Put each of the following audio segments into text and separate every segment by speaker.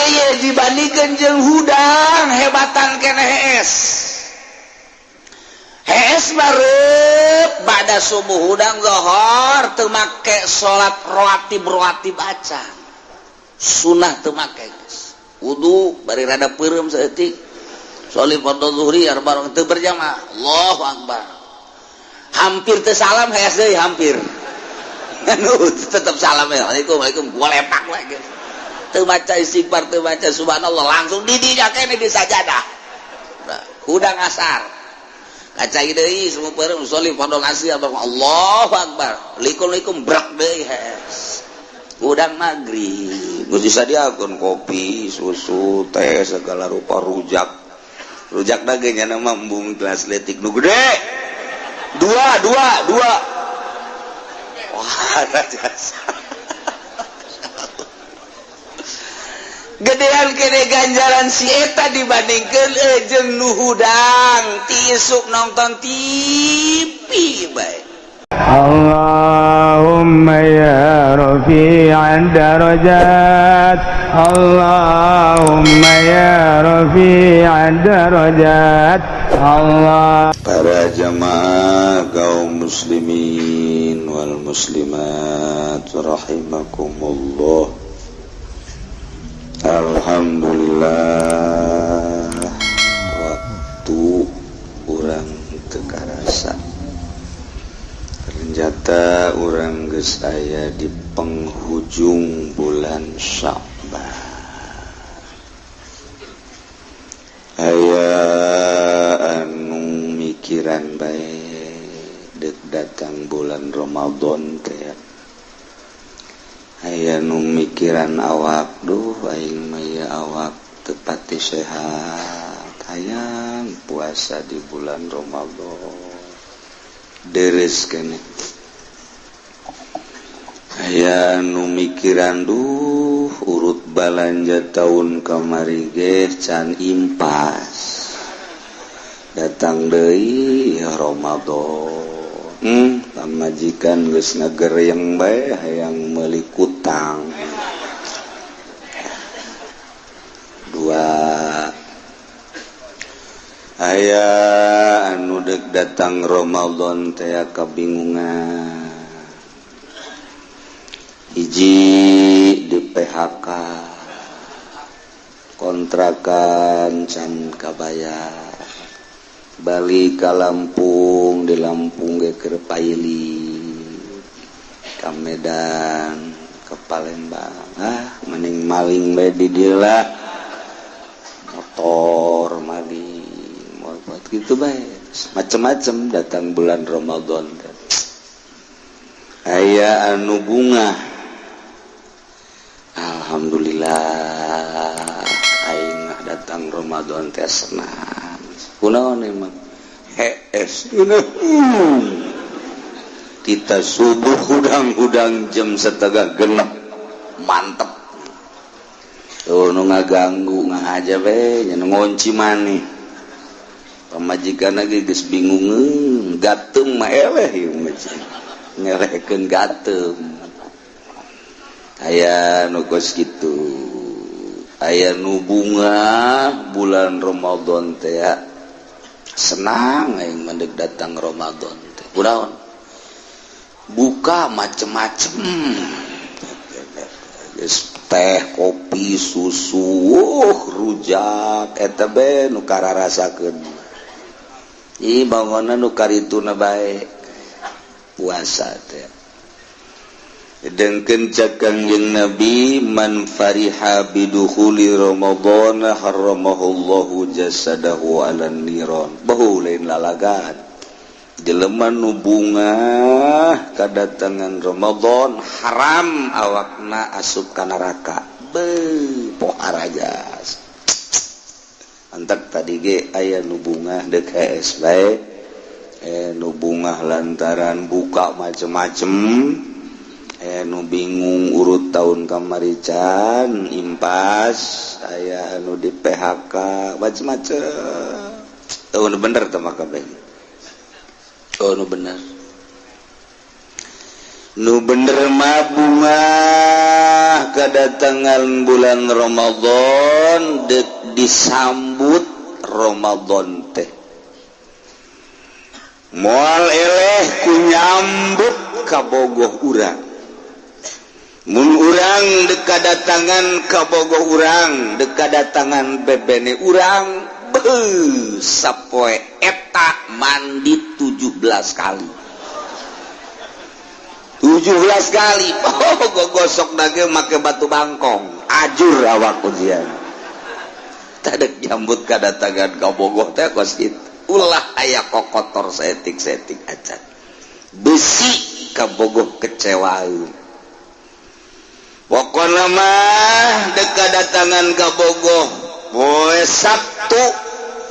Speaker 1: ye dibandingkeun jeung hudang hebatan keneh hees. Hees bareup ba'da subuh hudang zohor teu make salat rawatib acan. Sunah teu make geus. Wudu bari rada peureum saeutik. Sholli fardhu zuhri arba teu berjamaah. Allahu akbar. Hampir teu salam hees deui hampir. Anu tetep salam ya. Waalaikumsalam gua lepak we geus. Teu maca istighfar, teu maca subhanallah, langsung di dinya keneh di sajadah. Nah, hudang asar. Kacai deui semua peureum sholli fardhu asri Allahu akbar. Likum-likum brak deui hees. Hudang maghrib geus disadiakeun kopi, susu, teh segala rupa rujak. Rujak daging nya mah embung gelas leutik nu gede. Dua. Wah, jasa. Gedean kene ganjaran si eta dibandingkeun jeung nu hudang ti isuk nonton TV bae.
Speaker 2: Allahumma ya rafi'ad darajat, Allahumma ya rafi'ad darajat. Allah.
Speaker 1: Para jamaah kaum muslimin wal muslimat rahimakumullah. Alhamdulillah, waktu urang teu karasa. Ternyata urang geus aya di penghujung bulan Sya'ban. Aya anu mikiran bae deuk datang bulan Ramadan teh. Aya nu mikiran awak, duh aing mah ieu awak teu pati sehat, hayang puasa di bulan Ramadan. Deres keneh. Aya nu mikiran duh urut balanja tahun kamari ge can impas. Datang deui Ramadan. Pamajikan geus ngagereng bae hayang meuli kutang. Dua. Aya anu deuk datang Ramadan teh kabingungan. Hiji di PHK, kontrakan can kabayar. Balik ka Lampung, di Lampung ge keur paili, ka Medan, ke Palembang. Ah, mending maling bae di dieu lah. Motor maling, buat gitu bae. Macem-macem datang bulan Ramadan. Aya anu bunga. Alhamdulillah, aing mah datang Ramadan teh senang. Kunaon emang hees kita subuh hudang-hudang jam 5:30 mantep tuh nu ngaganggu ngahaja we nya nu ngonci maneh pamajikan lagi geus bingungeun gateung mah eleh ieu mah ngelehkeun gateung aya nu geus kitu aya nu bunga bulan Ramadan teh senang aing mendek datang Ramadan teh. Kunaon? Buka macem-macem. Geus teh, kopi, susu, rujak eta be nu kararasakeun. Ih bangonan nu karituna bae puasa teh. Dengkeun cak Kangjeng Nabi man fariha bidukhuli Ramadan harramahullahu jasadahu 'alan niran. Bahu lain lalagan. Jelema nu bungah kadatangan Ramadan haram awakna asup ka neraka. Beuh poharajas. Antak tadi ge aya nu bungah deuk hees bae. Nu bungah lantaran buka macem-macem. Nu bingung urut tahun kamari can impas, aya anu di PHK macem-macem. Oh, nu bener teh maka bae. Oh, nu bener. Nu bener mah bunga kedatangan bulan Ramadan dek disambut Ramadan teh moal eleh ku nyambut kabogoh urang. Mun urang dek kadatangan kabogoh urang, dek kadatangan bebene urang, beuh sapoe eta mandi 17 kali. 17 kali. Oh, gosok dage make batu bangkong, ajur awak ujian. Tadek nyambut kadatangan kabogoh teh kos kitu. Ulah aya kokotor saeutik-saeutik acan. Besi kabogoh kecewaeun. Pokona mah dek kadatangan kabogoh poe Sabtu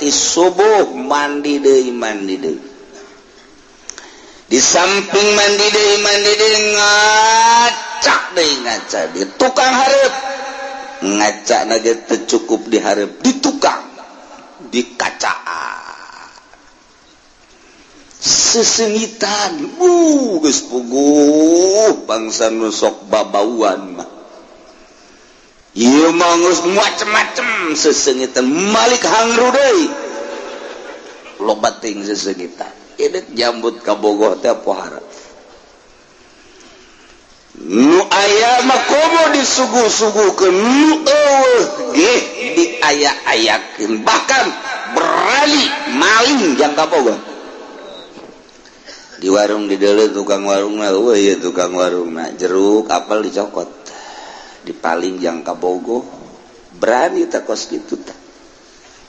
Speaker 1: ti subuh mandi deui mandi deui. Di samping mandi deui ngacak deui ngaca di tukang hareup. Ngaca na ge teu cukup di hareup, di tukang, di kacaan. Sesengitan, geus puguh bangsa nu sok babauan mah. Ieu mah geus macem-macem sesengitan, malik hangru deui. Loba teuing sesengitan. Ieu jambut kabogoh teh pohara. Nu aya mah komo disuguh-suguhkeun, nu eueuh ge diaya-ayakeun, bahkan berani maling jang kabogoh. Di warung di deuleu tukang warungna, eueuh ieu tukang warungna, jeruk apel dicokot. Dipaling jang kabogoh, berani teh kos kitu tah.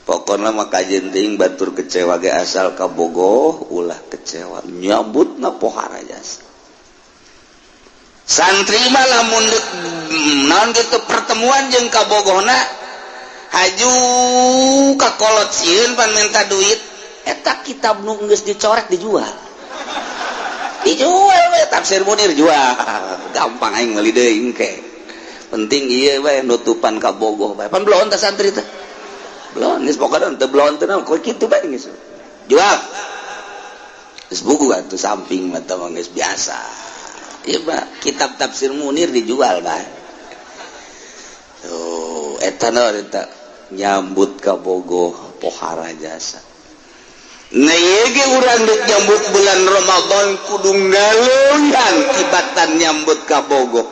Speaker 1: Pokona mah kajeun teuing batur kecewa ge asal kabogoh ulah kecewa, nyambutna pohara jasa. Santri mah lamun deuk naon kitu pertemuan jeung kabogohna haju ka kolot sieun pan minta duit, eta kitab nu geus dicoret dijual. Dijual we tafsir Munir jual. Gampang aing meuli deui engke. Penting ieu we nutupan kabogoh bae. Pan belon teh santri teh. Belon geus pokona teu belon teh naon kitu bae geus. Jual. Geus buku atuh samping mah teh geus biasa. Ieu mah kitab tafsir Munir dijual bae. Tuh eta naon eta nyambut kabogoh pohara jasa. Nah ieu ge urang deuk nyambut bulan Ramadan kudu ngaleuyan tibatan nyambut kabogoh.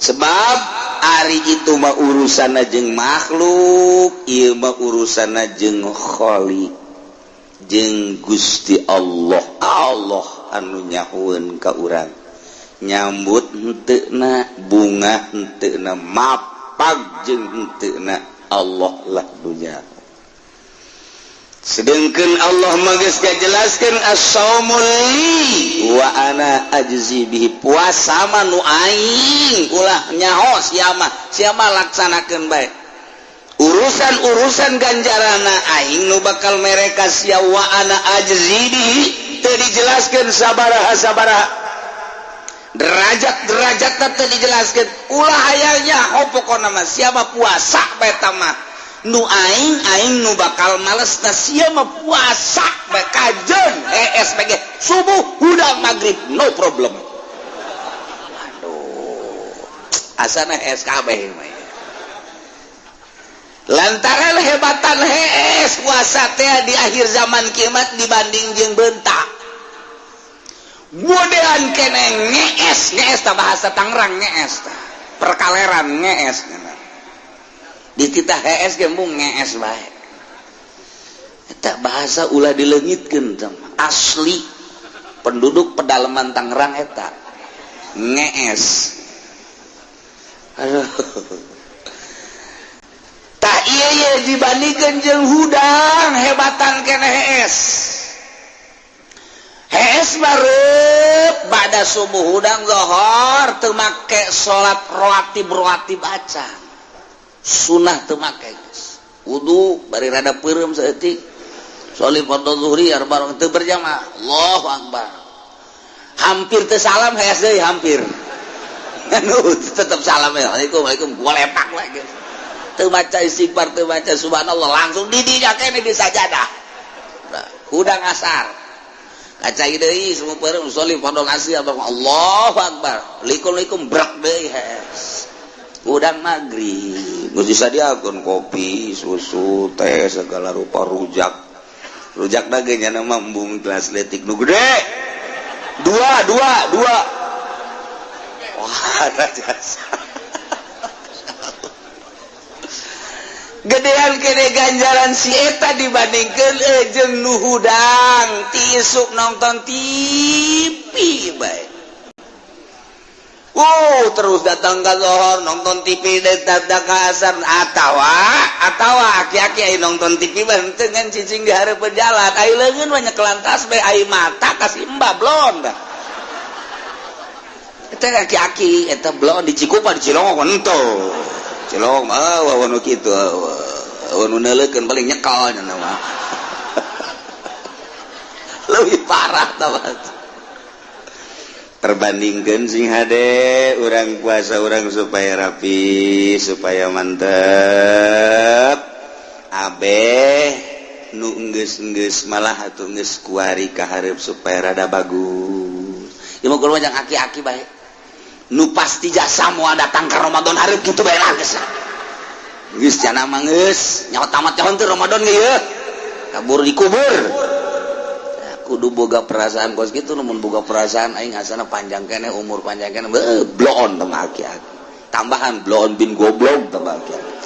Speaker 1: Sebab ari itu mah urusanna jeung makhluk, ieu mah urusanna jeung Khalik, jeung Gusti Allah. Allah anu nyahueun ka urang. Nyambut henteuna, bunga henteuna, mapag jeung henteuna Allah lah dunya. Sedangkan Allah mah geus ngajelaskeun as-shaumul li wa ana ajzi bihi, puasa mah nu aing ulah nyaho sia mah, sia mah laksanakeun bae. Urusan-urusan ganjarana aing nu bakal mere ka sia wa ana ajzi bihi teu dijelaskeun sabaraha-sabaraha. Derajat-derajatna teu dijelaskeun. Ulah hayang nyaho pokona mah sia mah puasa bae ta mah. Nu aing aing nu bakal males na sia mah puasa bae kajeun ESPG subuh hudang maghrib no problem. Aduh, asana SKB mah. Lantaran hebatan hees puasa teh di akhir zaman kiamat dibanding jeung bentak. Godean kene ngees, ngees tah bahasa Tangerang ngees tah. Perkaleran ngees. Di titah hees ge mung ngees bae. Eta bahasa ulah dileungitkeun teh asli penduduk pedalaman Tangerang eta ngees. Aduh. Tah ieu ye dibandingkeun jeung hudang hebatan keneh hees. Hees bareup bada subuh hudang zohor teu make salat rawatib acan. Sunah teu make geus. Wudu bari rada peureum saeutik. Sholli fardhu zuhri arba teu berjamaah. Allahu akbar. Hampir teu salam hees deui hampir. Anu tetep salam ya. Waalaikumsalam gua lepak we geus. Teu maca istighfar, teu maca subhanallah, langsung di dinya kene di sajadah. Nah, hudang asar. Kacai deui semua peureum sholli fardhu asri Allahu akbar. Likum-likum brak deui hes. Udang maghrib geus disadiakeun kopi, susu, teh segala rupa rujak. Rujak dage nya mah embung gelas leutik nu gede. Dua. Wah, jasa. Gedean kene ganjaran si eta dibandingkeun jeung nu hudang ti isuk nonton TV bae. Terus datang ka zohor nonton TV datang ka asar atawa aki-aki aya nonton TV bae henteu ngan cicing di hareupeun jalan aya leungeun mah nyekelan tas bae aya mata kasih embah blon dah. Eta aki-aki eta blon di Cikupa di Cilongok henteu. Cilong mah wawan kitu wawan neuleukeun paling nyekal nya mah. Leuwih parah tah. Perbandingkeun sing hade urang puasa urang supaya rapi, supaya mantep. Abeh nu enggeus-enggeus malah atuh geus kuari ka hareup supaya rada bagus. Ieu mah kudu jang aki-aki bae. Nu pasti jasa moal datang ke Ramadan hareup kitu bae lah geus. Geus cenah mah geus nyaho tamat nyaho teu Ramadan ge yeuh. Kabur dikubur. Kudu boga perasaan kos kitu mun boga perasaan aing asana panjang keneh umur panjang keneh bloon teh aki-aki. Tambahan bloon bin goblok teh aki-aki.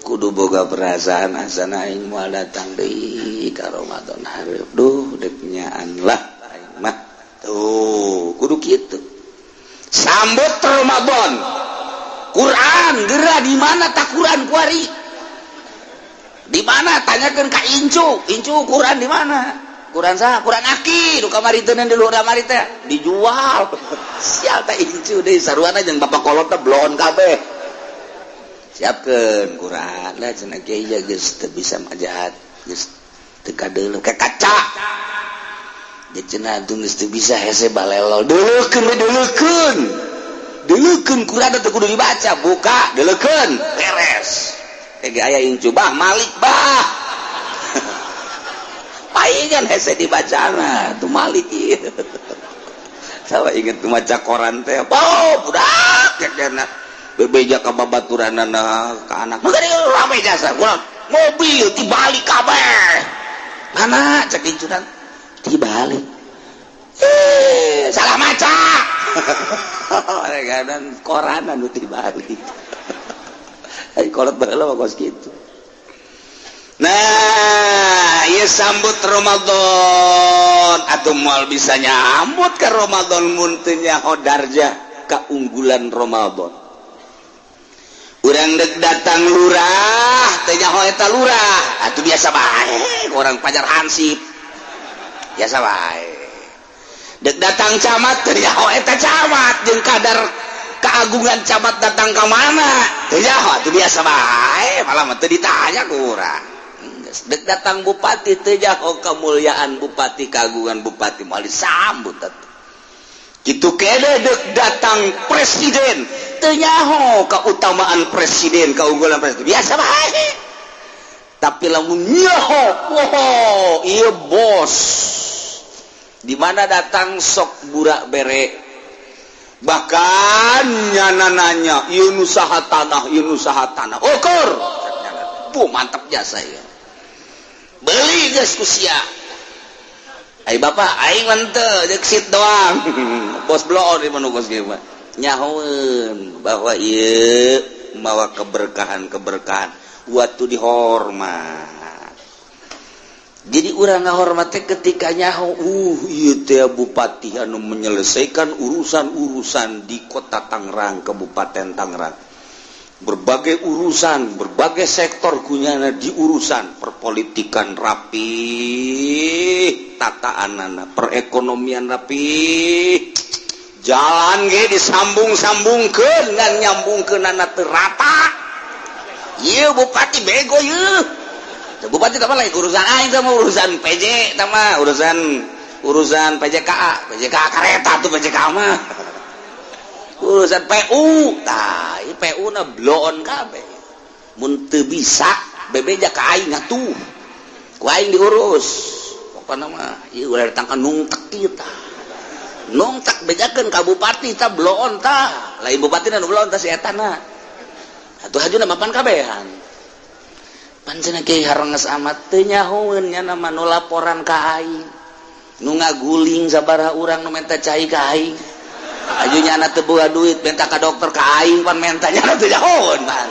Speaker 1: Kudu boga perasaan asana aing moal datang deui ka Ramadan hareup. Duh deuk nyaan lah aing mah. Tuh kudu kitu. Sambut Ramadan. Quran geura di mana tak Quran kuari? Di mana tanyakeun ka incu, incu Quran di mana? Quran sah, Quran aki, nu kamari teh di luhur kamari teh dijual. Sial teh incu deui saruana jeung bapak kolot teh bloon kabeh. Siapkeun Quran lah cenah kieu ieu geus teu bisa majahat, geus teu kadeuleu ka kaca. Dia cenah atuh geus teu bisa hese balelo. Deuleukeun we deuleukeun. Deuleukeun Quran teh kudu dibaca, buka deuleukeun, beres. Teh aya incu bah Malik bah. Paingan hese dibacana tuh Malik ieu. Salah inget tuh maca koran teh. Oh, budak cenah. Bebeja ka babaturanana ka anak. Maka rame jasa. Mobil tibalik kabeh. Mana cek incunan? Tibalik. Salah maca. Kadang koran anu tibalik. Ai kolot baheula mah kos kitu. Nah, ieu sambut Ramadan. Atuh moal bisa nyambut ka Ramadan mun teu nyaho darjah kaunggulan Ramadan. Urang dek datang lurah, teu nyaho eta lurah. Atuh biasa bae, orang pajar hansip. Biasa bae. Dek datang camat, teu nyaho eta camat jeung kadar keagungan camat datang ka mana? Teu nyaho atuh biasa bae, malah mah teu ditanya ku urang. Dek datang bupati teu nyaho kemuliaan bupati, keagungan bupati moal disambut atuh. Kitu kene dek datang presiden teu nyaho keutamaan presiden, keunggulan presiden, biasa bae. Tapi lamun nyaho, oh ieu bos. Di mana datang sok burak bere. Bahkan nyana nanya, ieu nu saha tanah, ieu nu saha tanah. Ukur. Bu mantap jasa ieu. Beli geus ku sia. Ai bapak aing mah teu jeung sit doang. Bos bloon di manu kos kieu mah. Nyahoeun bahwa ieu mawa keberkahan-keberkahan waktu dihormat. Jadi urang ngahormat teh ketika nyaho, ieu teh bupati anu menyelesaikan urusan-urusan di kota Tangerang, Kabupaten Tangerang. Berbagai urusan, berbagai sektor kunyana diurusan, perpolitikan rapi, tataanana, perekonomian rapi, jalan ge disambung-sambungkeun ngan nyambungkeunana teu rata. Ieu bupati bego ieu. Bupati tah lain urusan aing tah urusan PJ tah mah urusan PJKA, PJKA kareta tuh PJKA mah. Urusan PU, tah ieu PU na bloon kabeh. Mun teu bisa bebeja ka aing atuh. Ku aing diurus. Pokona mah ieu ulah datang ka nungtek ieu tah. Nungtek bejakeun ka bupati tah bloon tah. Lain bupati nu bloon tah si eta na. Atuh hajuna mapan kabehan. Pan cenah kiai harenges amat teu nyahoeun nya mah nu laporan ka aing. Nu ngaguling sabaraha urang nu menta cai ka aing. Aju nyana teu boga duit menta ka dokter ka aing pan menta nyana teu nyahoeun pan.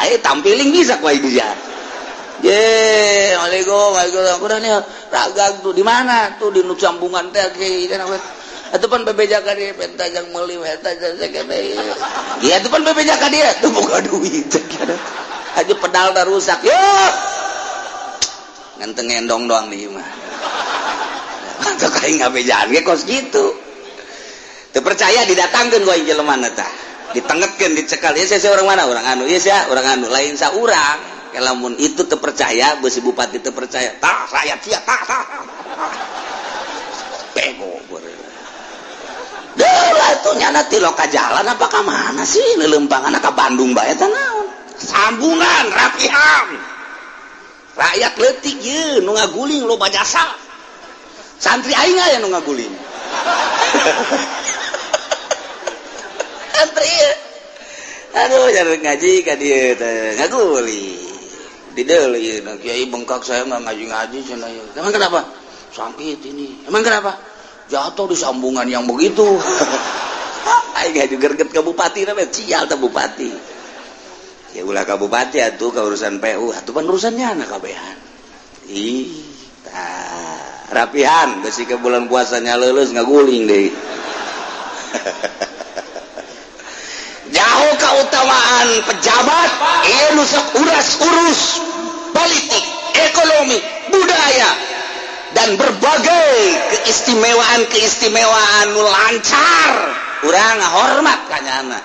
Speaker 1: Aing tampiling bisa ku aing dia. Ye, Waalaikum, waalaikum. Udah nih, ragag tuh di mana? Tuh di nu sambungan teh kiai atuh pan bebeja ka dia, penta jang meuli eta jang sakene. Ieu atuh pan bebeja ka dia, tuh boga duit. Aja pedal dah rusak. Yo. Ngan teu ngendong doang di imah. Atuh aing ngabejaan ge kos kitu. Teu percaya didatangkeun ku aing jelema tah. Ditengetkeun dicekal. Ieu sia urang mana? Urang anu. Ieu sia urang anu, lain sa urang. Lamun itu terpercaya, besi bupati terpercaya, tak rakyat sia tak tak. Bego Delah tuh nyana ti loka jalan apa ka mana sih lelempangan ka Bandung bae teh naon. Sambungan rapihan. Rakyat leutik ye nu ngaguling loba jasa. Santri aing aya nu ngaguling. Santri. Aduh jalan ngaji ka dieu teh ngaguling. Dideuli nah kiai bengkak saya enggak ngaji-ngaji cenah. Emang kenapa? Sakit ini. Emang kenapa? Jatuh di sambungan yang begitu. Aing ngaji gerget ke bupati namanya cial teh bupati. Ya ulah ka bupati atuh ka urusan PU, atuh pan urusannya anak kabehan. Ih, tah rapihan besi ke bulan puasanya leuleus ngaguling deui. Jauh keutamaan pejabat, ieu nu sok uras-urus politik, ekonomi, budaya dan berbagai keistimewaan-keistimewaan nu lancar. Urang ngahormat ka nyana.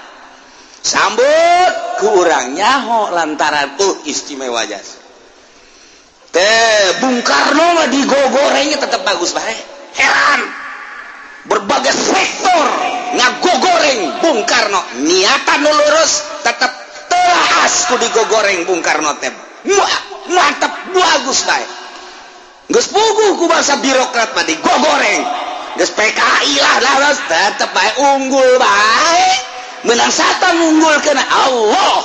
Speaker 1: Sambut ku urang nyaho lantaran istimewa jasa. Teh Bung Karno mah digogorengnya tetep bagus bae. Heran. Berbagai sektor ngagogoreng Bung Karno, niatan nu lurus tetep telaas ku digogoreng Bung Karno teh. Mantep bagus bae. Geus puguh ku bangsa birokrat mah digogoreng. Geus PKI lah lah tetep bae unggul bae. Menang satan unggul kena Allah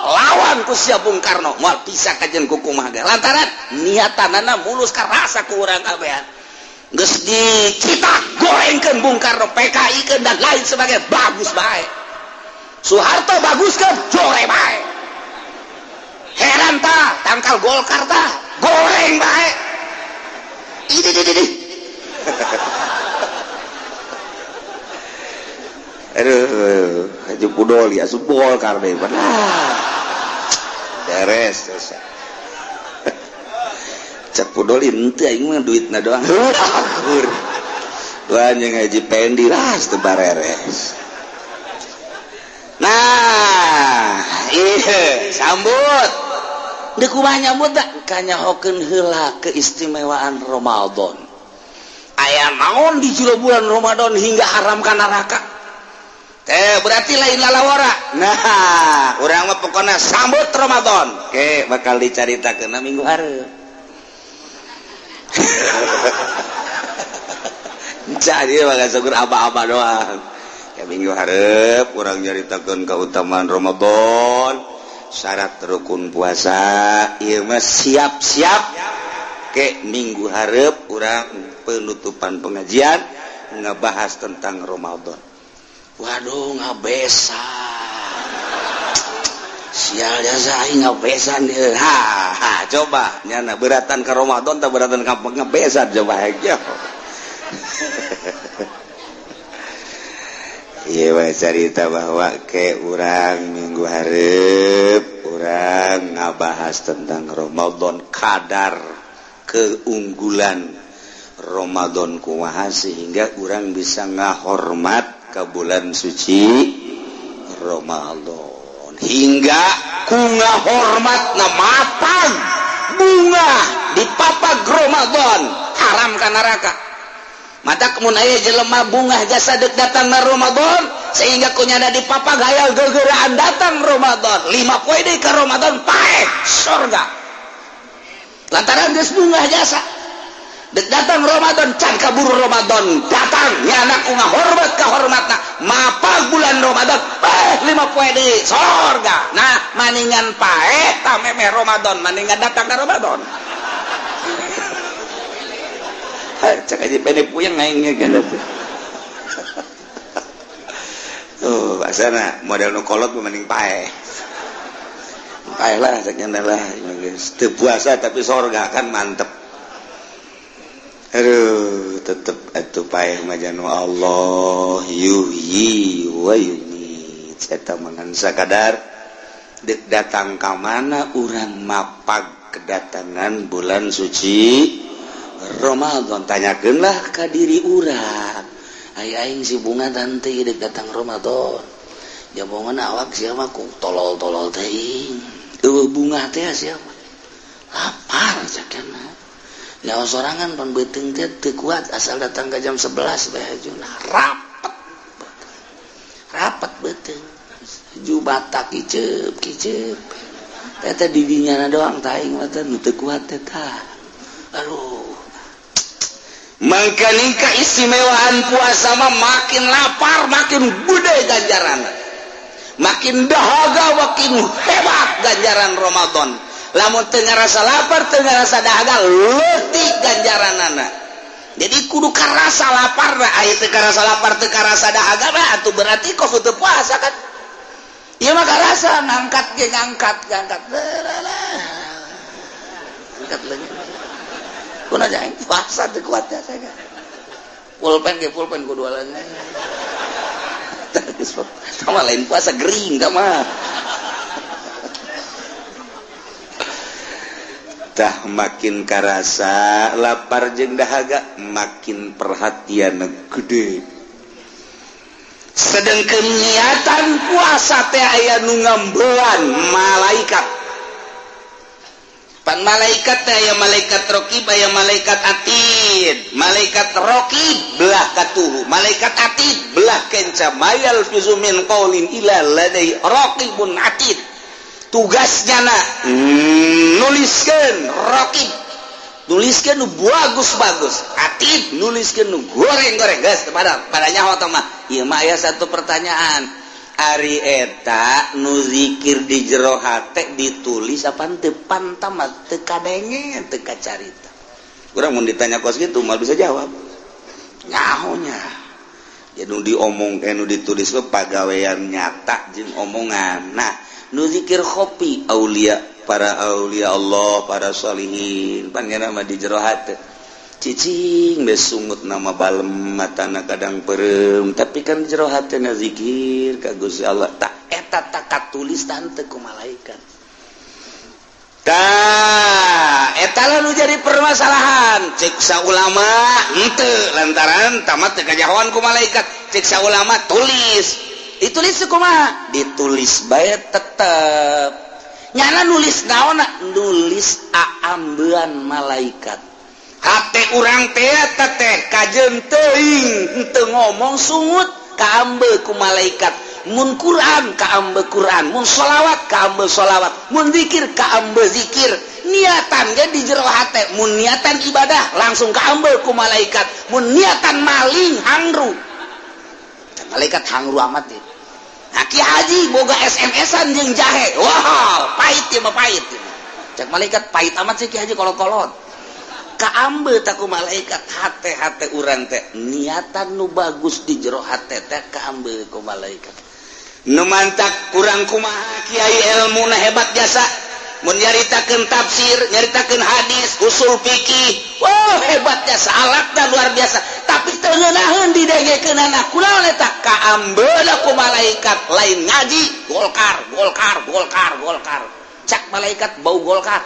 Speaker 1: lawan ku sia Bung Karno moal bisa kajen ku kumaha ge lantaran niatanana mulus karasa ku urang kabehan. Geus dicitak gorengkeun Bung Karno, PKI keun dan lain sebagainya bagus bae. Soeharto baguskeun jore bae. Heran tah tangkal Golkar tah goreng bae. Idih idih idih. Aduh, Haji Pudoli asup Golkar deui. Beres dosa. Cek Pudoli henteu aing mah duitna doang. Akur. Wah jeung Haji Pendi lah teu bareres. Nah, ieu sambut. Deuk kumaha nyambut da kanyahokeun heula keistimewaan Ramadan. Aya naon di jero bulan Ramadan hingga haram ka neraka? Berarti lain lalawara. Nah, urang mah pokona sambut Ramadan. Oke, bakal dicaritakeun minggu hareup. Jadi bakal syukur aba-aba doang. Ya minggu hareup urang nyaritakeun keutamaan Ramadan, syarat rukun puasa, ieu mah siap-siap ke minggu hareup urang penutupan pengajian ngebahas tentang Ramadan. Waduh ngabesan. Sial jasa aing ngabesan deui. Ha, ha coba nyana beratan ka Ramadan tah beratan ka ngabesan coba aja. Ieu mah carita bahwa ke urang minggu hareup urang ngabahas tentang Ramadan, kadar keunggulan Ramadan kumaha sehingga urang bisa ngahormat ke bulan suci Ramadan hingga ku ngahormatna matang bunga di papag Ramadan haram ka neraka. Mata kemun aya jelema bunga jasa deuk datang na Ramadan sehingga kunyana di papag hayal gegeraan datang Ramadan 5 poe deui ka Ramadan paeh surga lantaran geus bunga jasa. Dek datang Ramadan can kaburu Ramadan datang nyana ku ngahormat ka hormatna mapag bulan Ramadan 5 poe deui sorga. Nah maningan paeh tah memeh Ramadan maningan datang ka Ramadan. Cek aja pede puyeng aing ge kan. Tuh asana model nu kolot mending paeh. Paeh lah cek lah geus teu puasa tapi sorga kan mantep. Aduh tetep atuh paeh mah janu Allah yuhyi wa yumiit. Eta mah ngan sakadar deuk datang ka mana urang mapag kedatangan bulan suci Ramadan. Tanyakeunlah ka diri urang. Ai aing si bunga tante deuk datang Ramadan. Jabongan awak sia mah ku tolol-tolol teuing. Eueuh bunga teh sia mah. Lapar cakana. Nyawa sorangan pan beuteung teh teu kuat asal datang ka jam 11 bae hajuna. Rapet. Rapet beuteung. Ju batak kiceup-kiceup. Teh teh didinyana doang tah aing mah teh nu teu kuat teh tah. Aduh. Mangkaning keistimewaan puasa mah makin lapar makin gede ganjaran. Makin dahaga makin hebat ganjaran Ramadan. Lamun teu ngarasa lapar teu ngarasa dahaga leutik ganjaranana. Jadi kudu karasa laparna, aya teu karasa lapar teu karasa dahaga mah atuh berarti kos teu puasa kan. Ieu mah karasa ngangkat ge ngangkat ngangkat. Angkat leungeun. Kuna aing puasa teu kuat ya saya. Pulpen ge pulpen kudu leungeun. Sama lain puasa gering tah mah. Tah makin karasa lapar jeung dahaga makin perhatian gede. Sedengkeun niatan puasa teh aya nu ngambean malaikat. Pan malaikat teh aya malaikat raqib aya malaikat atid. Malaikat raqib belah katuhu, malaikat atid belah kenca. Mayal fizu min qaulin illa ladai raqibun atid. Tugasnya na nuliskeun raqib, nuliskeun nu bagus-bagus, atid nuliskeun nu goreng-goreng. Geus pada nyaho tah mah. Ieu mah aya satu pertanyaan. Ari eta nu zikir di jero hate ditulis apa teu pantamat teu kadenge teu kacarita. Urang mun ditanya kos kitu moal bisa jawab. Nyahonya. Ya nu diomong nu ditulis mah pagawean nyata jeung omongan. Nah, nu zikir khofi aulia, para aulia Allah, para sholihin, panggana mah di jero hate. Cicing beus sungut nama balem matana kadang peureum, tapi kan jero hatena zikir ka Gusti Allah. Tak eta tak katulis tante ku malaikat. Tah, eta lah nu jadi permasalahan. Cek ulama henteu lantaran tamat teu kajahoan ku malaikat. Cek ulama tulis. Ditulis kumaha? Ditulis bae tetep. Nyana nulis naonna? Nulis aambean malaikat. Hate urang teh teh kajeun teuing henteu ngomong sungut kaambe ku malaikat. Mun Quran kaambe Quran, mun sholawat kaambe sholawat, mun zikir kaambe zikir. Niatan ge di jero hate, mun niatan ibadah langsung kaambe ku malaikat, mun niatan maling hangru. Malaikat hangru amat ya. Nah, Ki Haji boga SMS-an jeung jahe. Wah, pahit ieu mah pahit. Cek malaikat pahit amat sih Ki Haji kolot-kolot. Kaambe tak ku malaikat hate-hate urang teh niatan nu bagus di jero hate teh kaambe ku malaikat. Nu mantak kurang kumaha kiai ilmuna hebat jasa. Mun nyaritakeun tafsir, nyaritakeun hadis, usul fikih, wah hebat jasa, alatna luar biasa. Tapi teu ngeunaheun didengekeunana. Kunaon eta kaambeuna ku malaikat lain ngaji Golkar, Golkar, Golkar, Golkar. Cak malaikat bau Golkar.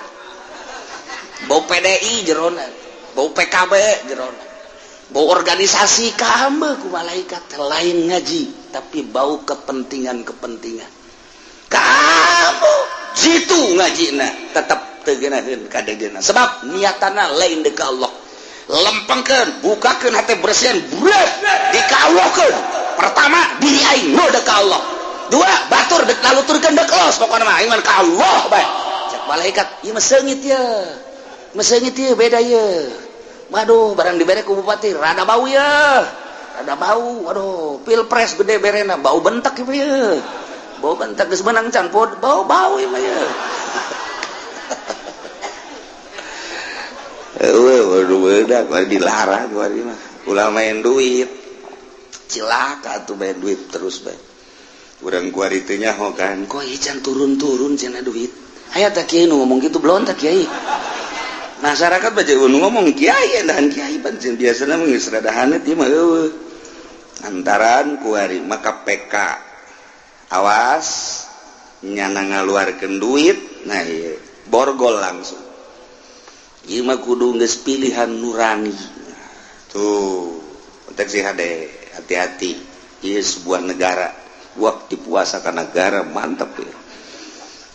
Speaker 1: Bau PDI jerona, bau PKB jerona, bau organisasi kaambe ku malaikat lain ngaji, tapi bau kepentingan-kepentingan. Kamu jitu ngajina tetep teu geunaheun kadegeuna sebab niatana lain deuk ka Allah. Lempengkeun, bukakeun hate bersihan, breh dikawuhkeun. Pertama diri aing nu deuk ka Allah. Dua, batur deuk naluturkeun deuk los pokona mah aing mah ka Allah bae. Cek malaikat, ieu mah seungit ye. Mah seungit ye beda ye. Waduh, barang dibere ku bupati rada bau ya. Rada bau. Waduh, pilpres gede berena bau bentak ieu ya. Bau bentak geus menang can bau bau ieu mah ya. Waduh, bedak dilarang kuari mah. Ulah main duit. Cilaka atuh main duit terus bae. Urang kuari teh nyaho kan. Kok ieu can turun-turun cenah duit. Aya tah kiai nu ngomong kitu belon tah kiai. Masyarakat baca nu ngomong kiai dan kiai pancen biasana mah geus rada haneut ieu mah eueuh. Antaran kuari mah KPK. Awas nyana ngaluarkeun duit, nah ieu borgol langsung. Ieu mah kudu geus pilihan nurani. Tuh, kontak si hade, hati-hati. Ieu sebuah negara, waktu puasa ka negara mantep ya.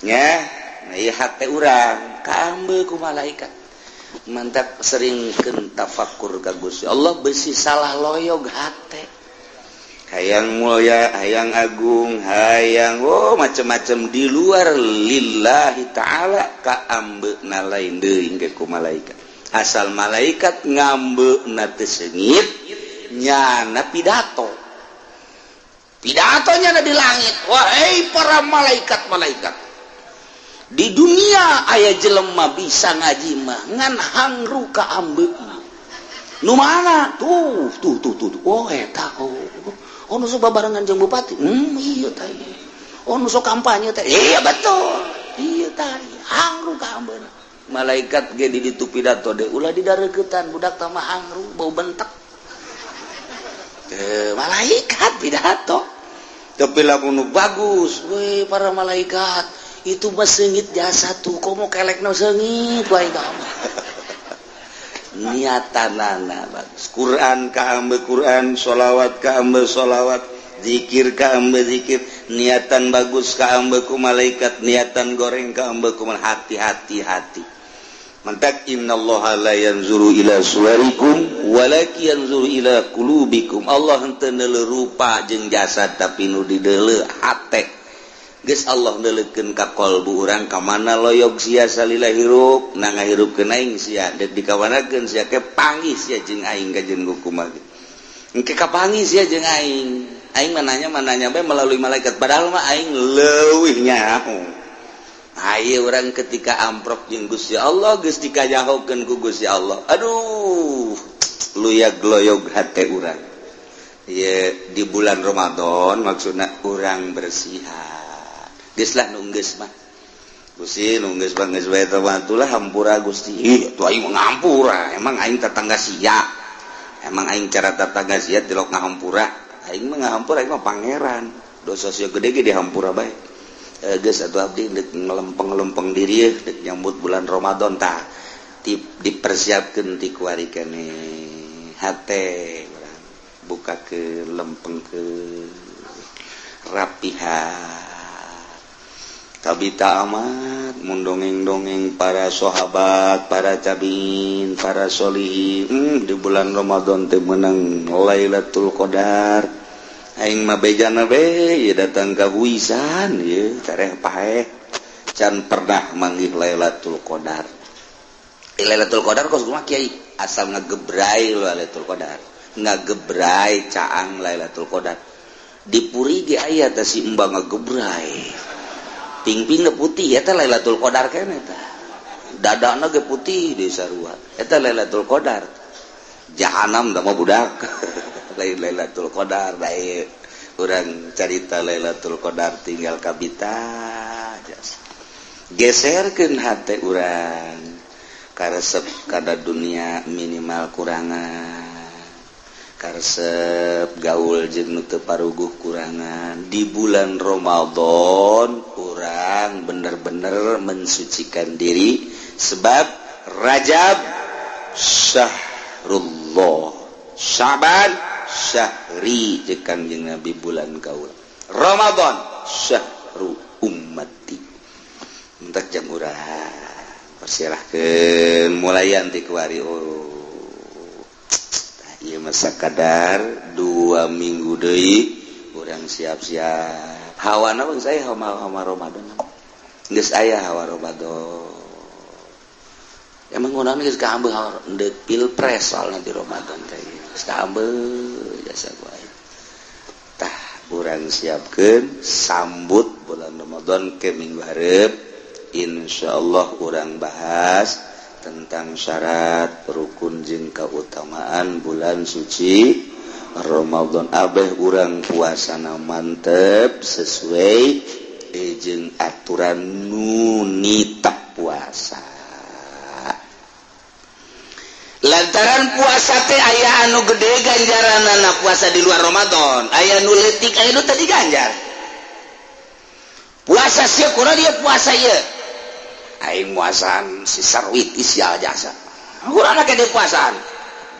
Speaker 1: Nya, nah ieu hate urang kaambe ku malaikat. Mantap seringkeun tafakur ka Gusti Allah besi salah loyog hate. Hayang mulia, hayang agung, hayang oh macem-macem di luar lillahi ta'ala kaambeuna lain deui ge ku malaikat. Asal malaikat ngambeuna teu seungit nyana pidato. Pidatonya di langit. Wahai para malaikat-malaikat. Di dunia aya jelema bisa ngaji mah ngan hangru kaambeuna. Nu mana? Tuh tuh tuh tuh. Oh eta oh. Oh nu sok babarengan jeung bupati. Iya tah. Oh nu sok kampanye teh. Iya betul. Iya tah. Hangru kaambeuna. Malaikat ge di ditu pidato deui ulah didareuketan budak tah mah hangru bau bentek. Malaikat pidato. Tapi lamun nu bagus, weh para malaikat itu mah seungit jasa tuh komo kelekna seungit wae ka mah. Niatanana bagus. Quran kaambe Quran, sholawat kaambe sholawat, zikir kaambe zikir, niatan bagus kaambe ku malaikat, niatan goreng kaambe ku hati-hati hati. Mantak innallaha la yanzuru ila suwarikum walakin yanzuru ila qulubikum. Allah henteu neuleuh rupa jeung jasad tapi nu dideuleuh hate. Geus Allah neuleukeun ka qalbu urang ka mana loyog sia salila hirup, na ngahirupkeun aing sia, deuk dikawanakeun sia ke panggih sia jeung aing ka jeung kumaha. Engke kapanggih sia jeung aing. Aing mah nanya bae melalui malaikat padahal mah aing leuwih nyaho. Ayo urang ketika amprok jeung Gusti Allah geus dikajahokeun ku Gusti Allah. Aduh, luyag loyog hate urang. Ye di bulan Ramadan maksudna urang bersihan. Geus lah nu geus mah. Gusti nu geus mah geus bae teh atulah hampura Gusti. Ih, atuh aing mah ngampura. Emang aing tetangga sia. Emang aing cara tetangga sia tilok ngahampura. Aing mah ngahampura aing mah pangeran. Dosa sia gede ge dihampura bae. Geus atuh abdi deuk ngelempeng-lempeng diri deuk nyambut bulan Ramadan tah. Dipersiapkeun ti kuari keneh. Hate urang buka ke lempeng ke rapihan. Kabita amat mundongeng-dongeng para sahabat, para tabiin, para solihin di bulan Ramadan teh meunang Lailatul Qadar. Aing mah bejana be ieu datang ka huisan ieu careh paeh can pernah manggih Lailatul Qadar. Lailatul Qadar kos kumaha kiai asal ngagebrai Lailatul Qadar. Ngagebrai caang Lailatul Qadar. Di puri ge aya teh si embang ngagebrai. Pingping ge putih eta Lailatul Qadar keneh tah. Dadana ge putih di sarua. Eta Lailatul Qadar. Jahanam da mah budak. Lain Lailatul Qadar bae. Urang carita Lailatul Qadar tinggal kabita. Geserkeun hate urang. Karesep kada dunia minimal kurangan. Karesep gaul jeung nu teu paruguh kurangan. Di bulan Ramadan urang bener-bener mensucikan diri sebab Rajab syahrullah, Syaban syahri jeung Kangjeng Nabi bulan kaula, Ramadan syahru ummati. Entak jam urang persilahkeun mulayan ti kuari. Oh ieu mah sakadar 2 minggu deui urang siap-siap. Hawana pun saya hawa Ramadan. Geus aya hawa Ramadan. Emang ngundang geus kaambeuh endek pilpres soalna di Ramadan teh. Geus kaambeuh jasa ku aing. Tah, urang siapkeun sambut bulan Ramadan ke minggu hareup. Insyaallah urang bahas tentang syarat, rukun jeung keutamaan bulan suci Ramadan. Abeh urang puasana mantep sesuai jeung aturan nu nitah puasa. Lantaran puasa teh aya anu gede ganjaranana puasa di luar Ramadan, aya nu leutik, aya nu teu diganjar. Puasa sia kurang dia puasa ieu. Aing muasaan si Sarwiti sial jasa. Kurang lagi dia puasaan.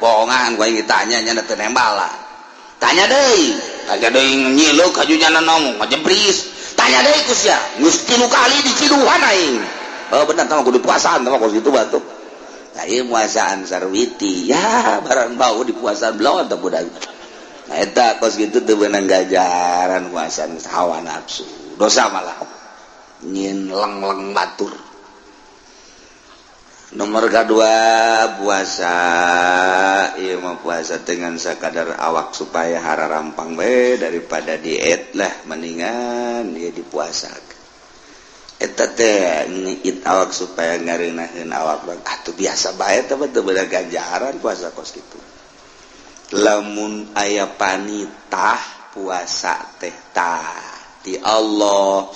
Speaker 1: Bohongan gua ingin ditanya nya teu nembala. Tanya deui, tanya deui nyileuk kaju nyana ngomong ngajebris. Tanya deui ku sia, geus 3 kali diciduhan aing. Oh bener tah kudu puasaan tah kos kitu batuk. Nah, ieu muasaan Sarwiti ya barang bau di puasaan belum teh budak. Nah eta kos kitu teu beunang gajaran puasaan hawa nafsu. Dosa malah. Nyin leng-leng batur. Nomor kedua puasa ieu mah puasa dengan sakadar awak supaya hararampang we daripada diet lah mendingan dia dipuasakeun. Eta teh ngiit awak supaya ngareunaheun awak atuh biasa bae teh teu beunang ganjaran puasa kos kitu. Lamun aya panitah puasa teh tah ti Allah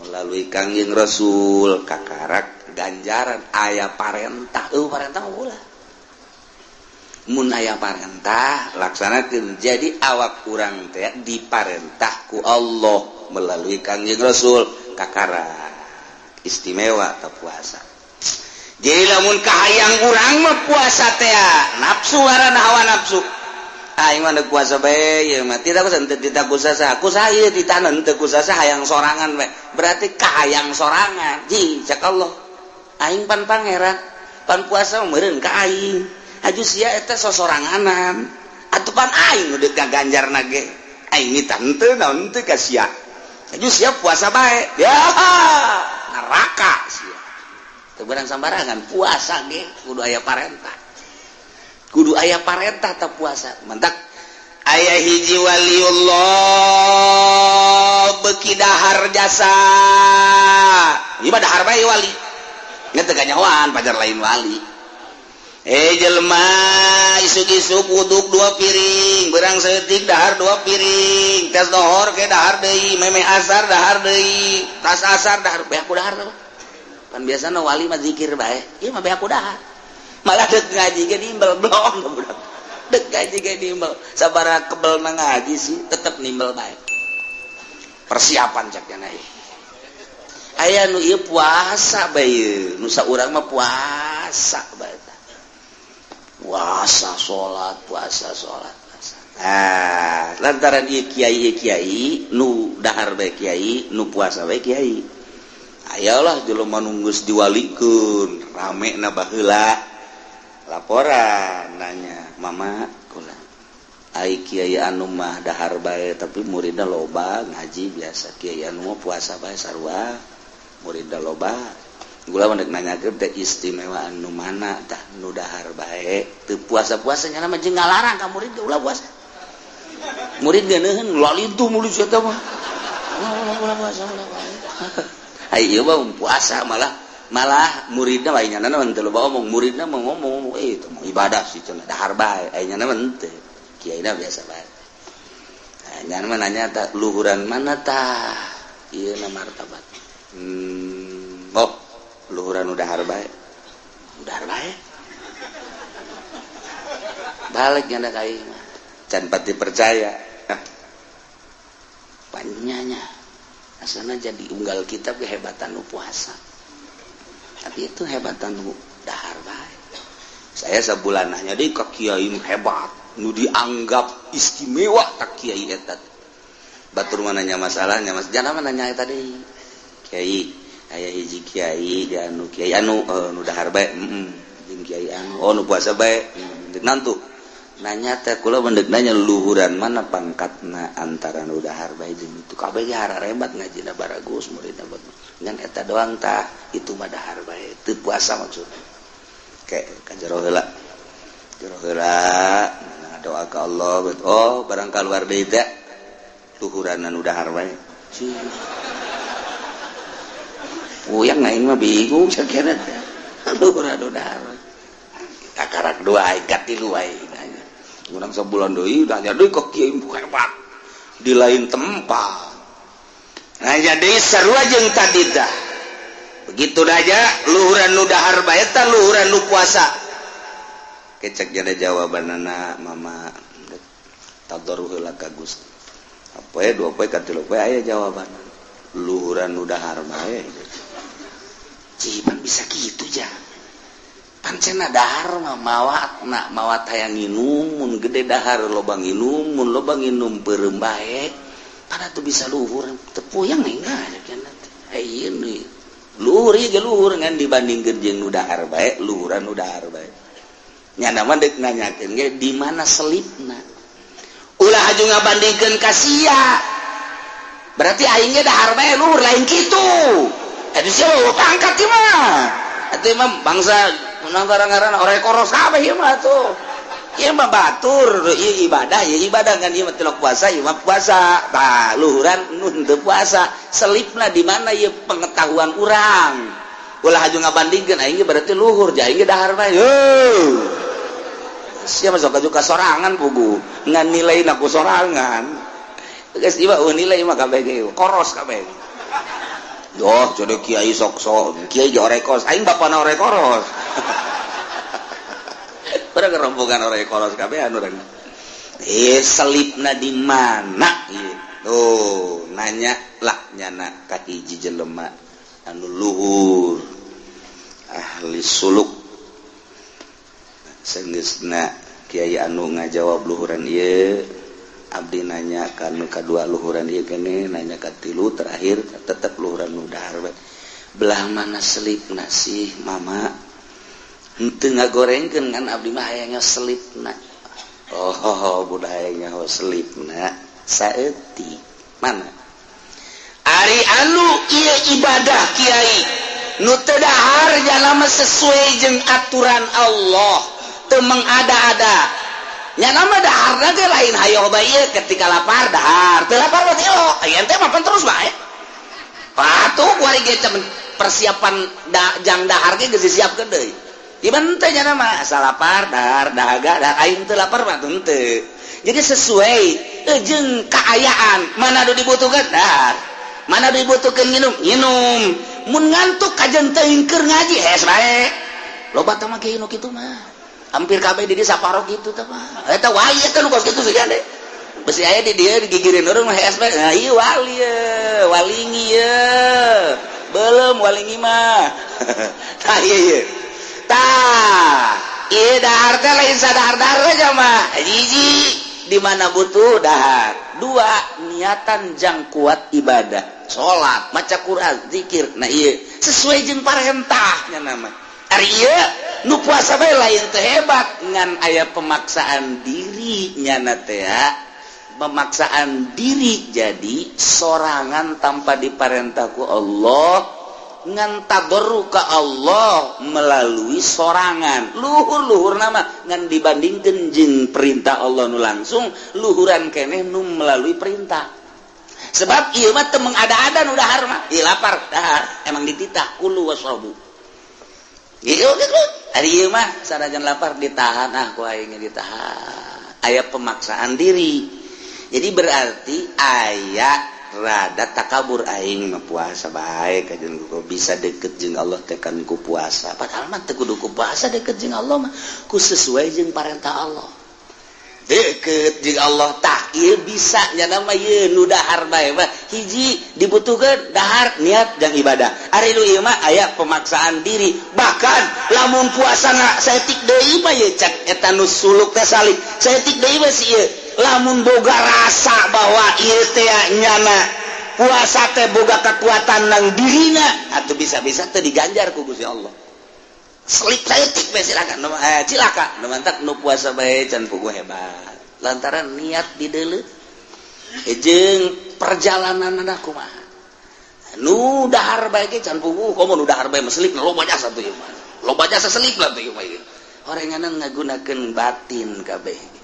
Speaker 1: melalui Kangjeng Rasul kakarak ganjaran aya parentah parentah ulah mun aya parentah laksanakeun. Jadi awak urang teh diparentah ku Allah melalui Kangjeng Rasul kakarak istimewa ta puasa. Jadi lamun kahayang urang mah puasa teh nafsu ngaranna hawa nafsu. Aing mah puasa bae ieu mah tidak kusa tidak kusa aku saya ditanen teu kusa hayang sorangan bae. Berarti kahayang sorangan. Ji cak Allah. Aing pan pangeran, pan puasa meureun ka aing. Aju sia eta sosoranganan. Atuh pan aing nu deuk gaganjarna ge. Aing nitah henteu naon teu ka sia. Aju sia puasa bae. Ya neraka sia. Teu beunang sambarangan puasa ge kudu aya parentah. Kudu aya parentah ta puasa. Mentak aya hiji waliullah beuki dahar jasa. Ieu mah dahar bae wali. Nya teu kanyahoan pajar lain wali. Jelema isuk-isuk wuduk 2 piring, berang saeutik dahar 2 piring, tes dohor ke dahar deui, memeh asar dahar deui, tas asar dahar, beak ku dahar teh. Pan biasana wali mah zikir bae, ieu mah beak ku dahar. Malah dek ngaji ge nimbel blong budak. Dek ngaji ge nimbel, sabaraha kebel na ngaji sih tetep nimbel bae. Persiapan cak nya ieu. Aya nu ieu puasa bae, nu saurang mah puasa bae. Puasa salat, puasa salat, puasa. Ah, lantaran ieu kiai nu dahar bae kiai, nu puasa bae kiai. Ayolah jelema nu geus diwalikeun, rame na baheula. Laporan nanya, "Mama, kula ai kiai anu mah dahar bae tapi muridna loba ngaji biasa, kiai anu mah puasa bae sarua, muridna loba." Gula mah deuk nanyakeun teh istimewa anu mana tah nu dahar bae teu puasa-puasa nya mah jeung ngalarang ka murid ge ulah puasa. Murid geuneuheun lalintuh mulut sia teh mah. Ulah puasa, ulah puasa. Ai ieu mah puasa malah muridna bae nya mah teu loba omong, muridna mah ngomong itu mah ibadah sih cenah dahar bae, ai nya mah henteu. Kiaina biasa bae. Nah, nya mah nanya tah luhuran mana tah? Ieu na martabat. Oh, luhuran udah dahar bae. Dahar bae. Balik nya ka ieu mah. Can pati percaya. Panyanya asana jadi unggal kitab kehebatan nu puasa. Tapi itu hebatan nu dahar bae. Saya sabulananya di ka kiai hebat, nu dianggap istimewa ka kiai eta. Batur mah nanya masalahnya, Mas. Jangan mah nanya eta deui. Kiai, aya hiji kiai anu kiai anu nu dahar bae, jeung kiai anu oh nu puasa bae. Nantu nanya teh kula mendek nanya luhuran mana pangkatna antara nu dahar bae jeung itu kabeh ge hararebat ngajina baragus muridna bagus. Ngan eta doang tah itu mah dahar bae teu puasa maksudna. Kayak ka jero heula. Jero heula doa ka Allah, oh barang keluar deui teh luhuran anu dahar wae. Puyang aing mah bingung sakira teh. Luhuran anu dahar. Kakarak dua aing katilu aing. Urang sabulan deui nanya deui ka kiai hebat di lain tempat. Nah jadi sarua jeung tadi dah. Begitu aja luhuran nu dahar bae eta luhuran nu puasa. Kecek jadi jawabanana mama tadarruh heula ka Gusti. Apoe dua poe katilu poe aya jawaban. Luhuran nu dahar bae. Cipan bisa kitu ja. Pancena dahar mah mawat na mawat hayang nginum mun gede dahar loba nginum mun loba nginum beureum bae. Pada tuh bisa luhur teu puyang enggak ieu nih. Luhur ieu ge luhur ngan dibandingkeun jeung nu dahar bae luhuran nu dahar bae. Nyana mah deuk nanyakeun ge di mana selipna. Ulah aju ngabandingkeun ka sia. Berarti aing ge dahar bae luhur lain kitu. Atuh sia pangkat ieu mah. Atuh mah bangsa ngaran-ngaran orek koros kabeh ieu mah atuh. Ieu mah batur, ieu ibadah, ieu ibadah kan ieu mah tilok puasa, ieu mah puasa. Tah, luhuran nu henteu puasa. Selipna di mana ieu pengetahuan urang. Ulah aju ngabandingkeun aing ge berarti luhur, ja aing ge dahar bae. Heuh. Sia mah sok aju ka sorangan pugu, ngan nilaina ku sorangan. Geus ieu mah nilai mah kabeh ge koros kabeh. Doh, jadi kiai sok-sok, kiai ge orek koros, aing bapana orek koros. Urang rombongan orek koros kabehan urang. Selipna di mana ieu? Tuh, nanya lah nyana ka hiji jelema anu luhur ahli suluk. Senggeusna kiai anu ngajawab luhuran ieu, abdi nanya ka nu kadua luhuran ieu keneh, nanya ka tilu terakhir tetep luhuran nu dahar bae. Belah mana selipna sih mama? Henteu ngagorengkeun kan abdi mah hayangnya selipna. Oh, budak hayangnya selipna saeutik. Mana? Ari anu ieu ibadah kiai nu teu dahar jalama sesuai jeung aturan Allah, teu mengada-ada. Nya nama daharna ge lain hayoh bae ieu ketika lapar dahar, teu lapar mah teu. Aya teh mapan terus bae. Patuh kuari ge persiapan jang dahar ge geus disiapkeun deui. Iban teh nya nama asal lapar dahar dahaga dahar aing teu lapar mah henteu. Jadi sesuai jeung kaayaan, mana nu dibutuhkeun dahar, mana nu dibutuhkeun nginum, nginum. Mun ngantuk kajen teuing keur ngaji hees bae. Loba teh mah kieu nu kitu mah. Hampir kabeh di dieu saparo kitu teh mah. Eta wali eta nu kos kitu sih gande. Besi aya di dieu digigireun urang mah hees bae. Nah ieu wali ye, walingi ye. Belum walingi mah. Tah ieu ye. Tah, ieu dahar teh lain sadahar-dahar aja mah. Hiji, di mana butuh dahar. Dua, niatan jang kuat ibadah. Salat, maca Quran, zikir. Nah ieu sesuai jeung parentah nya nama. Ari ieu nu puasa bae lain teh hebat ngan aya pemaksaan diri nyana teh. Pemaksaan diri jadi sorangan tanpa diparentah ku Allah ngan tadarru ka Allah melalui sorangan. Luhur-luhur nama ngan dibandingkeun jeung perintah Allah nu langsung luhuran keneh nu melalui perintah. Sebab ieu mah teu mengada-ada nu dahar mah. Ieu lapar dahar emang dititah kulu wasrabu. Ieu gitu. Ari ieu mah sanajan lapar ditahan ah ku aing ditahan. Aya pemaksaan diri. Jadi berarti aya rada takabur aing mah puasa bae kajen ku bisa deket jeung Allah teh kan ku puasa. Padahal mah teu kudu ku puasa deket jeung Allah mah ku sesuai jeung parentah Allah. Deket jeung Allah tah ieu bisa nya mah ieu nu dahar bae mah hiji dibutuhkeun dahar niat jang ibadah. Ari nu ieu mah aya pemaksaan diri. Bahkan lamun puasana saeutik deui mah ieu cek eta nu suluk teh salik. Saeutik deui mah si ieu lamun boga rasa bahwa ieu teh nyana puasa teh boga kekuatan nang dirina atuh bisa-bisa teh diganjar ku Gusti Allah. Selip saeutik bae silakan cilaka nu mantak nu puasa bae can puguh hebat lantaran niat dideuleu jeung perjalananna kumaha nu dahar bae ge can puguh komo nu dahar bae meselip loba jasa tuh ieu mah. Loba jasa selip lah tuh ieu. Horenganan ngagunakeun batin kabeh.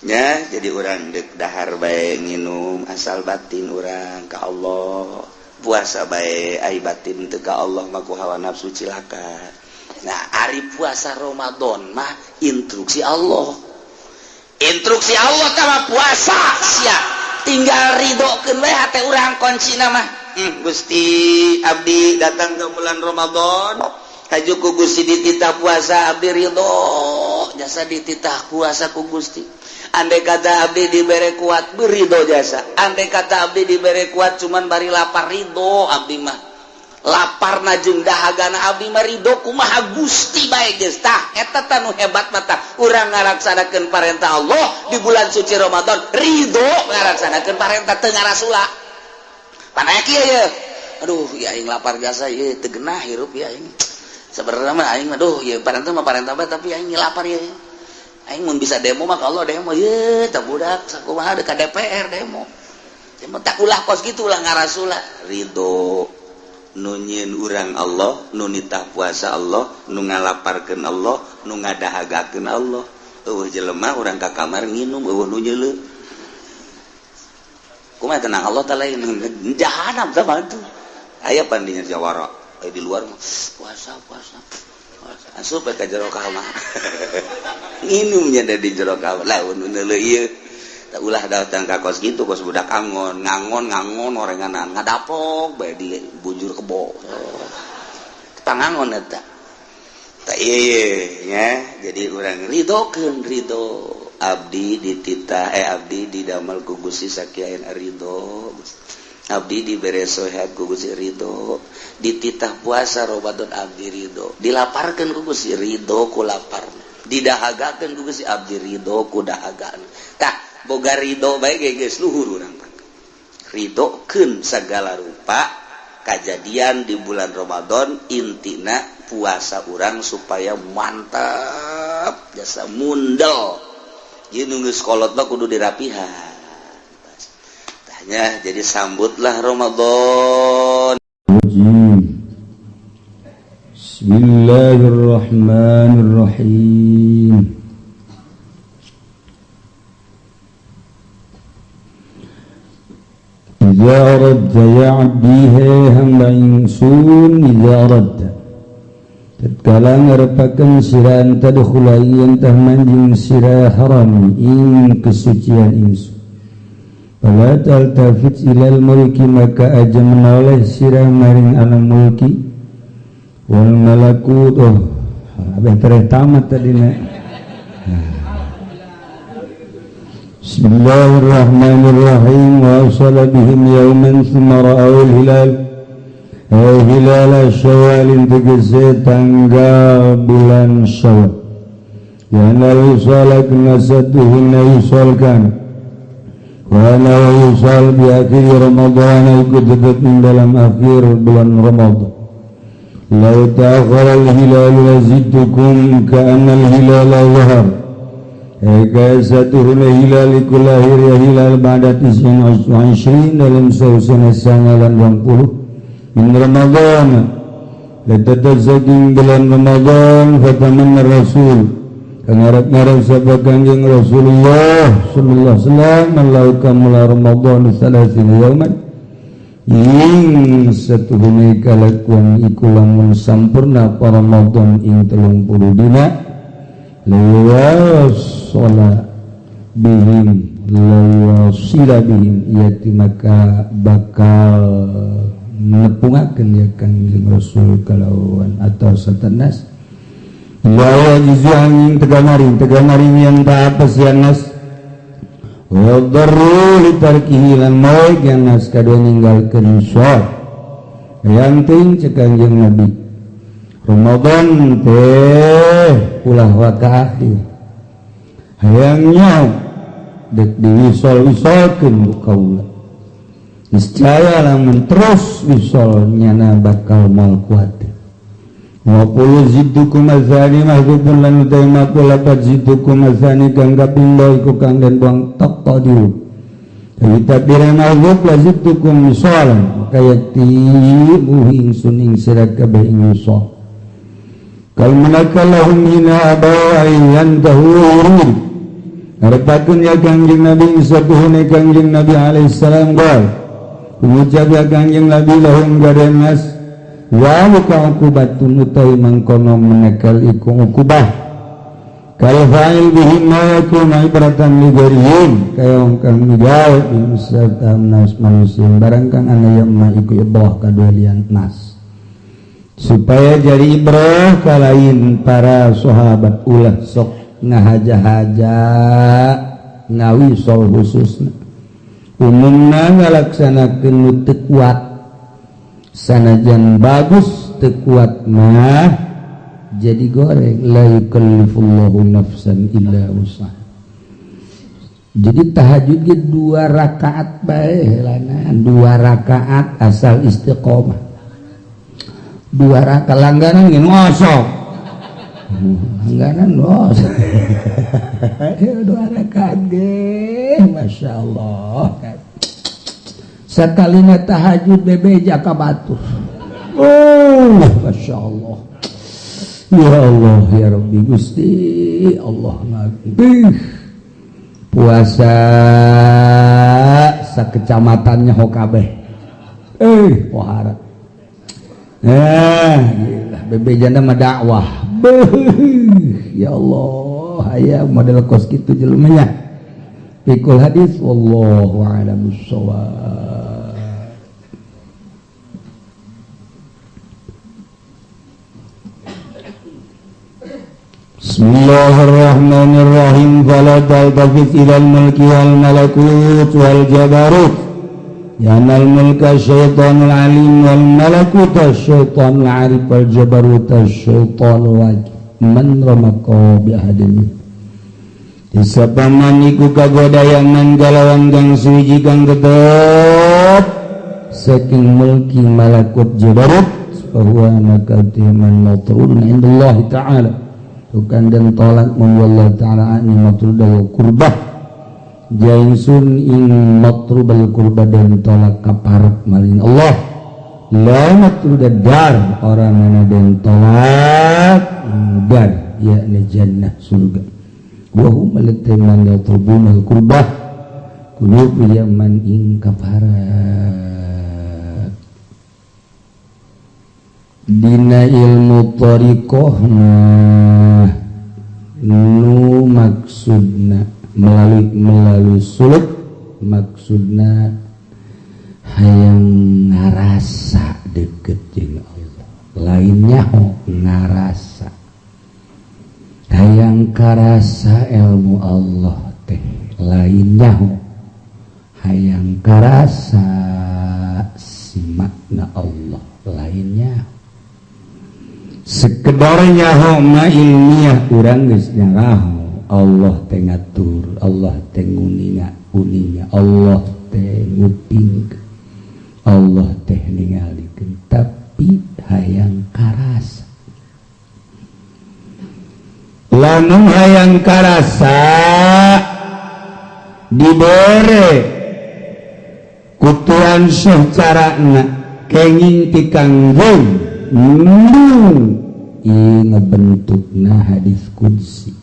Speaker 1: Nya, jadi urang dek dahar bae, nginum, asal batin urang ka Allah. Puasa bae, ai batin teu ka Allah mah ku hawa nafsu cilaka. Nah, ari puasa Ramadan mah instruksi Allah. Instruksi Allah tah puasa sia. Tinggal ridhokeun we hate urang, kuncina mah. Gusti, abdi datang ke bulan Ramadan. Haju ku Gusti dititah puasa, abdi ridho jasa dititah puasa ku Gusti. Andai kata abdi dibere kuat, berido jasa. Andai kata abdi dibere kuat cuman bari lapar, ridho abdi mah. Lapar na jeung dahagana abdi mah ridho, kumaha Gusti bae geus. Tah, eta tah nu hebat mata urang ngalaksanakeun parentah Allah di bulan suci Ramadan, ridho ngalaksanakeun parentah, teu ngarasula. Panaya kieu ye, aduh ya, aing lapar jasa ye, teu genah hirup ya aing. Sebenarnya mah aing mah, duh ya, parentah mah parentah bae, tapi aing lapar ya. Aing mun bisa demo mah kalau demo ye, tak budak sakumaha ka DPR demo. Demo tak ulah kos gitu, ulah ngarasula, ridho. Nu nyieun urang Allah, nu nitah puasa Allah, nu ngalaparkeun Allah, nu ngadahagakeun Allah. Euweuh jelema, urang ka kamar nginum, euweuh nu nyeuleu. Kumaha tenang Allah ta lain jahanam sama tuh. Aya pandinya jawara di luar mah puasa, puasa, puasa, asup ka jero kamar, nginumnya ada di jero kamar lah. Nu neuleuh ieu tak ulah datang ka kos gitu, kos budak angon ngangon ngangon, orenganan ngadapok bae di bujur kebo, pangangon eta. Tak iya ya, jadi urang ridhokeun, ridho abdi dititah, eh, abdi didamel ku Gusti sakieu, ridho. Abdi dibere sehat ku Gusti, ridho. Dititah puasa Ramadan, abdi ridho. Dilaparkeun ku Gusti, ridho ku lapar. Didahagakeun ku Gusti, abdi ridho ku dahagana. Tah, boga ridho bae geus luhur urang. Ridhokeun segala rupa kejadian di bulan Ramadan. Intina puasa urang supaya mantap jasa, mundel. Ieu nu geus kolot mah kudu dirapihan. Tanya, jadi sambutlah Ramadan.
Speaker 2: Bismillahirrahmanirrahim. إذا أردت يا عبدي, he hamba ingsun, إذا أردت tatkala ngarepakeun sira, أن تدخل yen tah manjing sira, حرمي ing kesucian ingsun, فلا تلتفت إلى الملك maka aja menoleh sira maring alam mulki والملكوت. Oh, abeh tereh tamat tadi na. بسم الله الرحمن الرحيم. وأوصل بهم يوما ثم رأوا الهلال أي هلال شوال tegese tanggal bulan Syawal. لأن الوصال kena satuhunna wisal kan وأن الوصال بآخر رمضان iku tetep ing dalam akhir bulan Ramadan. لو تأخر الهلال لزدتكم كأن الهلال ظهر. Eka satuhuna hilal iku lahir ya hilal بعد 29 dalam sausana sangalan 20 من رمضان tetep saking bulan Ramadan. فتمنى الرسول kang ngarep-ngarep sapa Kanjeng Rasulullah sallallahu alaihi wasallam, لو كمل رمضان 30 يوما ing satuhune kalakuan iku lamun sampurna apa Ramadan ing 30 dina, ليواصل بهم ليواصل بهم yati maka bakal nepungakeun ya Kanjeng Rasul kalawan atau satanas لا يعجز angin tegamaring tegamaring yang tak apa sian nas ويضطر لتركه lan moek yang nas kadua ninggalkeun sholat. Yang ting cek Kanjeng Nabi, Ramadan teh ulah waka akhir. Hayangnya dek diwisol-wisolkeun ku kaula, niscaya lamun terus wisol nyana bakal moal kuat. وقل زدتكم الثاني محذوف lan utawi maqul lapat زدتكم الثاني kang kaping iku kang den buang تقدير. Tapi takdir mahdzuf لزدتكم وصالا maka yakti muhi ingsun ing sira kabeh ing wisol. Kal manaka lahum hina abaw yantahu ngarepakeun ya Kangjeng Nabi satuhune Kangjeng Nabi alaihi salam qol ngucap ya Kangjeng Nabi lahum garenas zalika uqubatun utawi mangkono menekal iku uqubah kal fa'il bihim ma yakunu ibratan li ghairihim kaya wong kang migawe bihim serta nas manusia barang kang ana ya ma iku ibrah kadua lian nas supaya jadi ibrah kalain para sahabat ulah sok ngahaja-haja ngawisol khususna umumna ngalaksanakeun nu teu kuat sanajan bagus teu kuat mah jadi goreng la yukallifullahu nafsan illa wus'aha. Jadi tahajud ge 2 rakaat bae heulana 2 rakaat asal istiqomah 2 rakaat langganan ge ngosok langganan ngosok 2 rakaat ge masyaallah sakalina tahajud bebeja ka batur. Oh masyaallah ya Allah ya Rabbi Gusti Allah ngagih puasa sakecamatannya hokabeh pohara gila bebejana mah dakwah beuh ya Allah aya model kos kitu jelema nya pikul hadis wallahu a'lam bissawab. Bismillahirrahmanirrahim. Fala taltafit ilal mulki wal malakut wal jabarut. Yanal mulka syaitanul alim wal malakut syaitanul arif wal jabarut syaitanul wajib. Man ramaka bi ahadin. Disapaman iku kagodayangan galawan kang suwiji kang tetep saking mulki malakut jabarut bahwa maka timan matrudun indallahi ta'ala. Bukan dan tolak Allah ta'ala ani matrudal kurbah jainsun ing matrubal kurbah dan tolak kaparek maring Allah la matrudad dar orang mana dan tolak dar yakni jannah surga wa hum allatiman yatrubunal kurbah qulub yaman ing kaparek dina ilmu thariqah mah nu maksudna melalui suluk maksudna hayang ngarasa deket jeung Allah lainnya ho ngarasa hayang karasa ilmu Allah teh lainnya ho hayang karasa si makna Allah lainnya sekedar nyaho ma ilmiah urang geus nyaraho Allah teh ngatur Allah teh nguninga uninga Allah teh nguping Allah teh ningalikeun tapi hayang karasa lamun hayang karasa dibere kutuan syekh carana kenging ti Kangjeng ngebentukna hadis qudsi.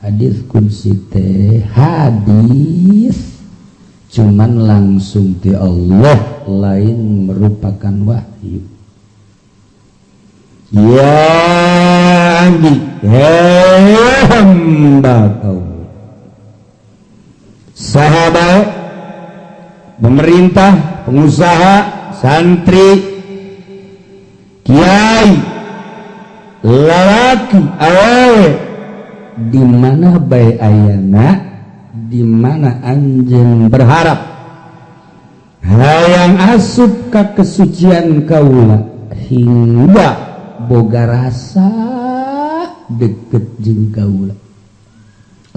Speaker 2: Hadis qudsi teh hadis cuman langsung ti Allah lain merupakan wahyu. Ya abdi, hamba kau sahabat, pemerintah, pengusaha, santri, kiai, lalaki, awewe, di mana bae ayana, di mana anjeun berharap hayang asup ka kesucian kaula hingga boga rasa deket jeung kaula.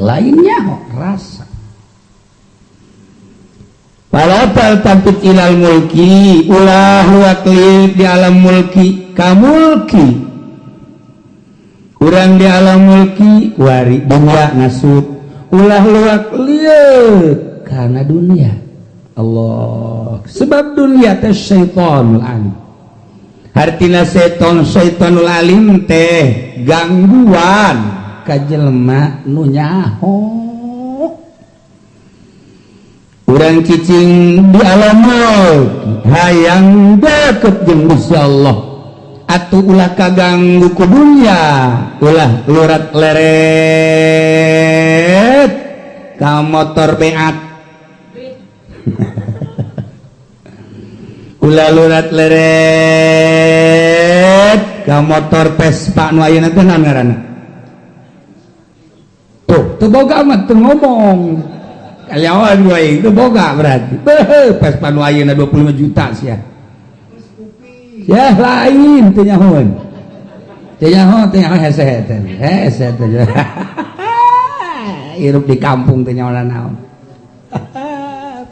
Speaker 2: Lainnya rasa. Fala taltafit ilal mulki ulah luak liuk di alam mulki kamulki urang di alam mulki wari dunia ngasup ulah luak liuk karena dunia Allah sebab dunia teh syaitanul alim. Hartina seton syaitonul alim teh gangguan ka jelema nu nyaho. Urang cicing di alam maut hayang deket jeung Gusti Allah atuh ulah kaganggu ku dunya, ulah lurat leret ka motor beat, ulah lurat leret ka motor Vespa nu ayeuna teh naon ngaranna? Tuh, teu boga mah teu ngomong. Kalyawan aing teu boga berarti. Beuh, Vespa nu ayeuna 25 juta sia. Ya lain teu nyahoeun. Teu nyaho, teu nyaho hese teh. Hese teh. Hirup di kampung teu nyaho naon.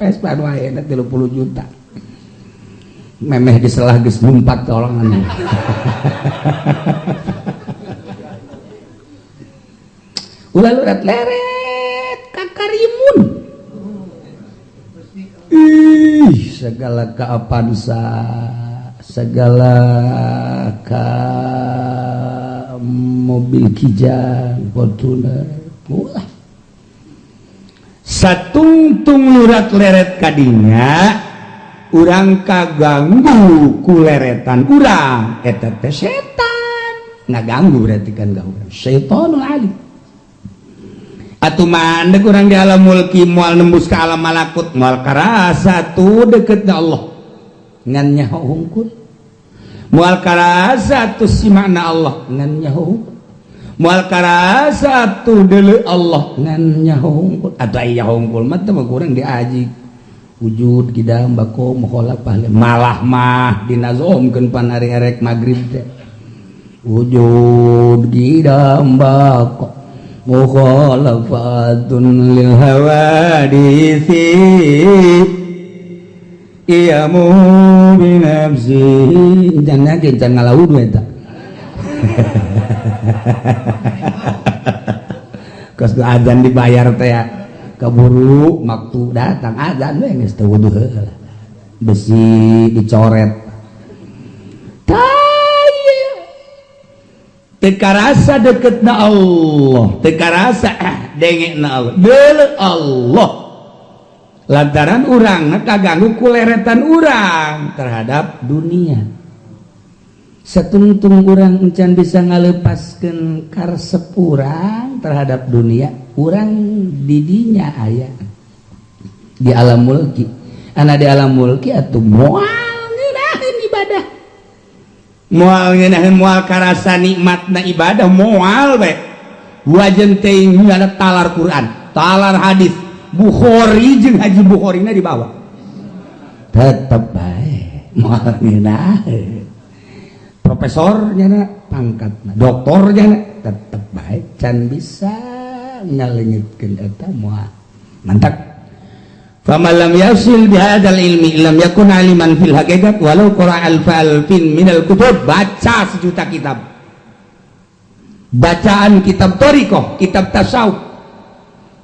Speaker 2: Vespa nu ayeuna 30 juta. Memeh diselah geus lumpat tolongan. Ulah lurat leret ka karimun. Ih, segala ka Avanza, segala ka mobil Kijang, Fortuner. Ulah. Satungtung lurat leret kadinya urang kaganggu ku leretan urang eta teh setan ngaganggu berarti kan gak urang syaitonul alim. Atuh mandek urang di alam mulki moal nembus ka alam malakut moal karasa tuh deket ka Allah ngan nyaho hungkul, moal karasa tuh si makna Allah ngan nyaho hungkul, moal karasa tuh deuleu Allah ngan nyaho hungkul. Atuh aya hungkul mah teh kurang diaji wujud kidam bako mukhalafah malah mah dinazomkeun pan ari erek magrib teh wujud kidam bako mukhalafatun lil hawadisi iyamu binafsi jangan jangan ngalawudu eta. Kos azan dibayar teh ya keburu waktu datang azan we geus teu wudu heula besi dicoret teu karasa deketna Allah, teu karasa dengekna Allah, deuleu Allah lantaran urang kaganggu ku leretan urang terhadap dunia. Satungtung urang encan bisa ngalepaskeun karesep urang terhadap dunia, urang didinya aya di alam mulki. Ana di alam mulki atuh moal ngeunaheun ibadah, moal ngeunaheun, moal karasa nikmatna ibadah, moal we wajen teuing ada talar Quran, talar hadis, Bukhari jeung Haji Bukhorina dibawa tetep bae moal ngeunaheun. Profesor nyana pangkatna, doktor nyana tetep bae can bisa ngalengitkeun eta moal mantap. Faman lam yasil bihadzal ilmi lam yakun aliman fil haqiqat walau qara alfa alfin minal kutub. Baca sejuta kitab, bacaan kitab thariqah, kitab tasawuf,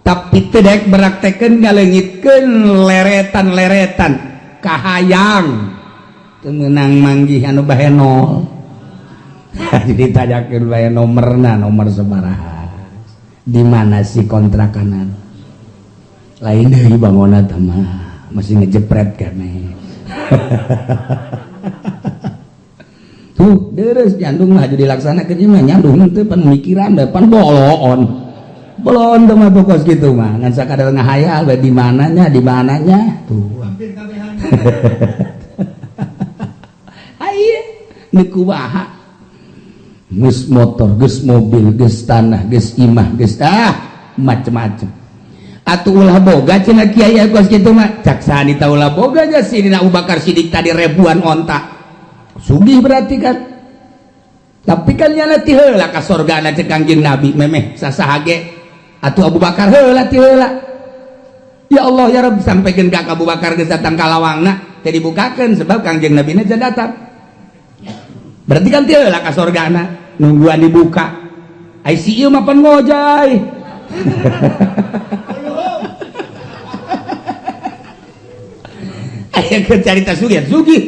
Speaker 2: tapi teu daek meraktekeun ngalengitkeun leretan-leretan kahayang teu meunang manggih anu bahenol. Jadi ditanyakeun bae nomorna, nomor sabaraha, di mana sih kontrakanan, lain deui bangunna teh mah masih ngejepret kene. Tuh deres nyandung mah jadi dilaksanakeun ieu mah nyandung teh pan mikiran da pan boloon. Boloon teh mah pokos kitu mah ngan sakadar ngahayal bae di mananya, di mananya tuh. Aya nu kumaha geus motor, geus mobil, geus tanah, geus imah, geus macem-macem. Atuh ulah boga cenah kiai kos kitu mah. Cak sani ta ulah boga nya si Abu Bakar Siddiq tadi ribuan onta. Sugih berarti kan. Tapi kan nyana ti heula ka sorgana cek Kangjeng Nabi memeh sasaha ge. Atuh Abu Bakar heula ti heula. Ya Allah ya Rabb sampaikan ka Abu Bakar geus datang ka lawangna teh dibukakeun sebab Kangjeng Nabi na datang. Berarti kan ti heula ka sorgana nungguan dibuka. Ai si ieu mah pan ngojay. Aya keur carita sugih, sugih.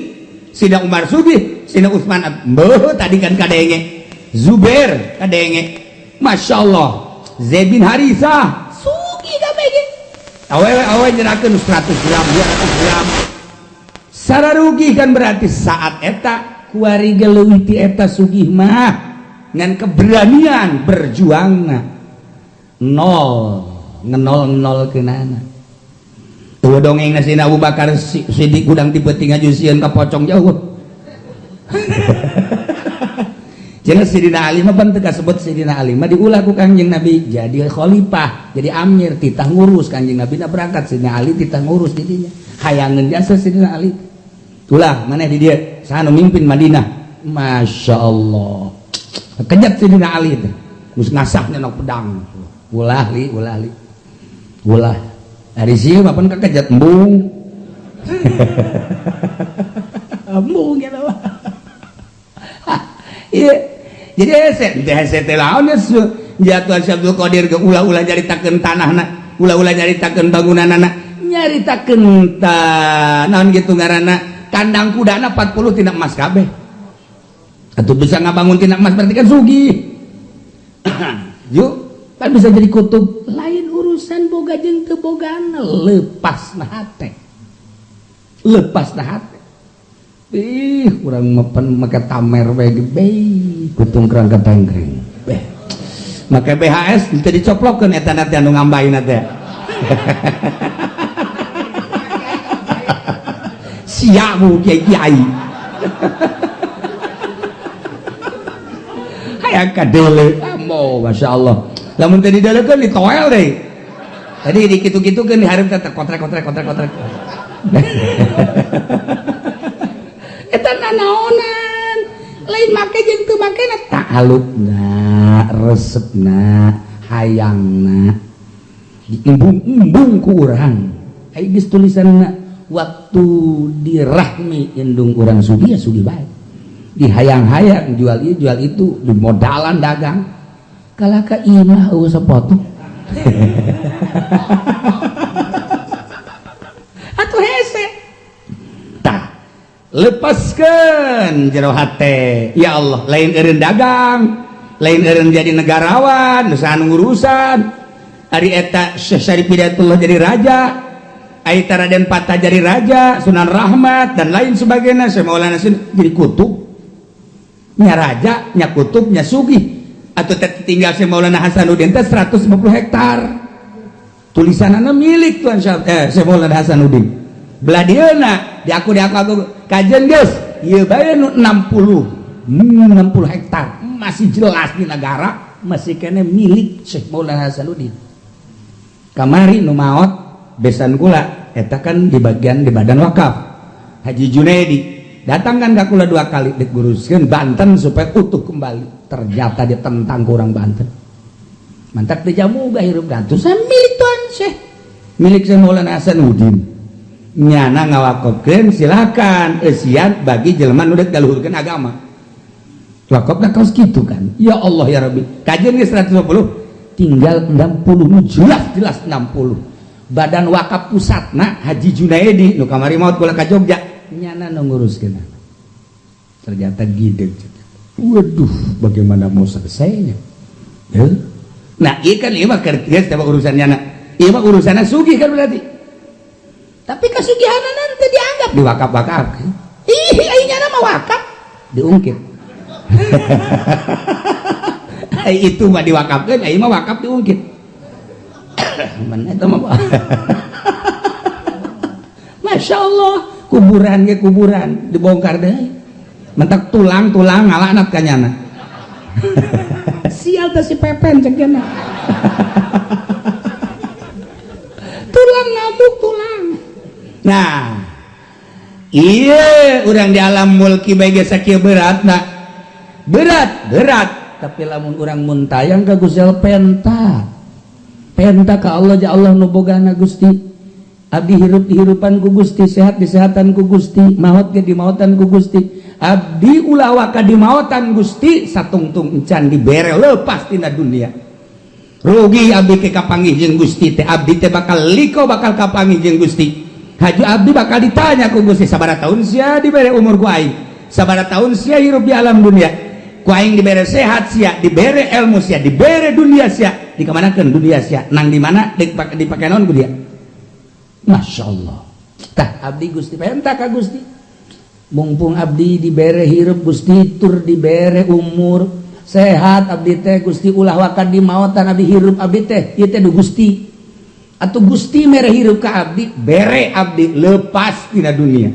Speaker 2: Sina Umar sugih, Sina Utsman beuh tadi kan kadenge. Zubair kadenge. Masya Allah. Zaid bin Haritsah sugih kabeh ge. Awewe awewe nyerahkeun 100 gram, 200 gram. Sararugi kan berarti saat eta kuari ge leuwih ti eta sugih mah ngan keberanian berjuangna nol ngenol nol kenana. Tuh dongeng Sina Abu Bakar Siddiq gudang tipe tinggal sieun ka pocong jauh. Cenah Sidina Ali mah pan teu kasebut Sidina Ali mah diulah ku Kangjeng Nabi jadi khalifah, jadi amir, titah ngurus Kangjeng Nabi na berangkat Sidina Ali titah ngurus didinya. Hayangeun jasa Sidina Ali. Tulah maneh di dieu saha nu mimpin Madinah. Masya Allah. Kejat Sidina Ali teh. Geus ngasahnya na pedang. Ulah li, ulah li. Ulah. Dari sini mah pan kekejat embung. Embung gitu mah. Iya. Jadi hese, teh hese teh laon ya jatuh Syekh Abdul Qadir ge ulah-ulah nyaritakeun tanahna, ulah-ulah nyaritakeun bangunanana, nyaritakeun ta naon gitu ngaranna kandang kudana 40 tina emas kabeh. Atuh bisa ngabangun tina emas berarti kan sugih. Yuk, kan bisa jadi kutub lain urusan boga jeung teu bogana, lepas na hate. Lepas na hate. Ih, urang mapan make tamer bae ge be, kutung kerang ketengkring. Beh. Make BHS teu dicoplokeun eta na teh anu ngambaina teh. Siamu kiai-kiai. Hayang kadele. Amo, Masya Allah. Lamun teu didelekeun ditoel deui. Tadi dikitu-kitukeun di hareup teh kotrek kotrek kotrek kotrek. Eta nanaonan lain make jeung teu makena ta'alukna, resepna, hayangna diembung-embung ku urang. Ai geus tulisanna waktu dirahmi indung urang sugih ya sugih bae. Dihayang-hayang jual ieu jual itu, di modalan dagang. Kalah ka imah eueuh sapotong. Atuh hese. Tah, lepaskeun jero hate. Ya Allah, lain eureun dagang, lain eureun jadi negarawan, nu saha nu ngurusan. Ari eta Syekh Syarif Hidayatullah jadi raja, ari Raden Patah jadi raja, Sunan Rahmat dan lain sebagainya, Syekh Maulana Sin jadi kutub. Nya raja, nya kutub, nya sugih. Atau tinggal Syekh Maulana Hasanuddin teh 150 hektar. Tulisanana milik Tuan Syekh Maulana Hasanuddin. Belah dieuna diaku diaku kajen geus ieu bae nu 60 hektar masih jelas di negara masih kene milik Syekh Maulana Hasanuddin. Kamari nu maot besan kula eta kan di bagian di badan wakaf Haji Junaidi datang kan ka kula 2 kali dek nguruskeun Banten supaya utuh kembali. Ternyata dia tentang kurang Banten mantak dijamu gak hirup saya milik Tuan Syekh milik Syekh Maulana Hasanuddin nyana ngawakofkeun silakan eusian bagi jelema nu dek galuhurkeun agama wakofna kaos kitu kan ya Allah ya Rabbi kajian geus 150 tinggal 60 jelas-jelas 60 badan wakaf pusatna Haji Junaidi nu kamari maot kula ka Jogja nyana nu nguruskeun ternyata gideg. Waduh, bagaimana mau selesainya? Ya. Nah, iya kan ieu mah geus teh urusannya na. Ieu mah urusanna sugih kan berarti. Tapi kasugihanna nanti dianggap diwakaf-wakaf. Ih, ai nyana mah wakaf diungkit. Ai itu mah diwakafkeun, ai mah wakaf diungkit. Mana eta mah. Masya Allah, kuburan ge kuburan dibongkar deui. Mentak tulang-tulang ngalaknat kanyana. Sial teh si Pepen cek jana. Tulang ngamuk tulang. Nah, iya urang di alam mulki bae geus sakieu beratna. Berat, berat. Tapi lamun urang muntayang ka Gusti Allah penta. Penta ka Allah ja Allah nu bogana Gusti. Abdi hirup di hirupan ku Gusti, sehat di sehatan ku Gusti, maot ge di maotan ku Gusti. Abdi ulah waka di maotan Gusti satungtung encan dibere lepas tina dunia. Rugi abdi ke kapanggih jeung Gusti teh, abdi teh bakal liko bakal kapanggih jeung Gusti. Haju abdi bakal ditanya ku Gusti sabaraha tahun sia dibere umur ku aing, sabaraha tahun sia hirup di alam dunia, ku aing dibere sehat sia, dibere ilmu sia, dibere dunia sia, dikamanakeun dunia sia, nang di mana dipake naon ku dia. Masya Allah. Tah abdi Gusti penta ka Gusti, mumpung abdi dibere hirup Gusti, tur dibere umur sehat abdi teh Gusti, ulah wakan di maotan abdi hirup abdi teh ieu teh du Gusti. Atau Gusti mere hirup ka abdi, bere abdi lepas tina dunia.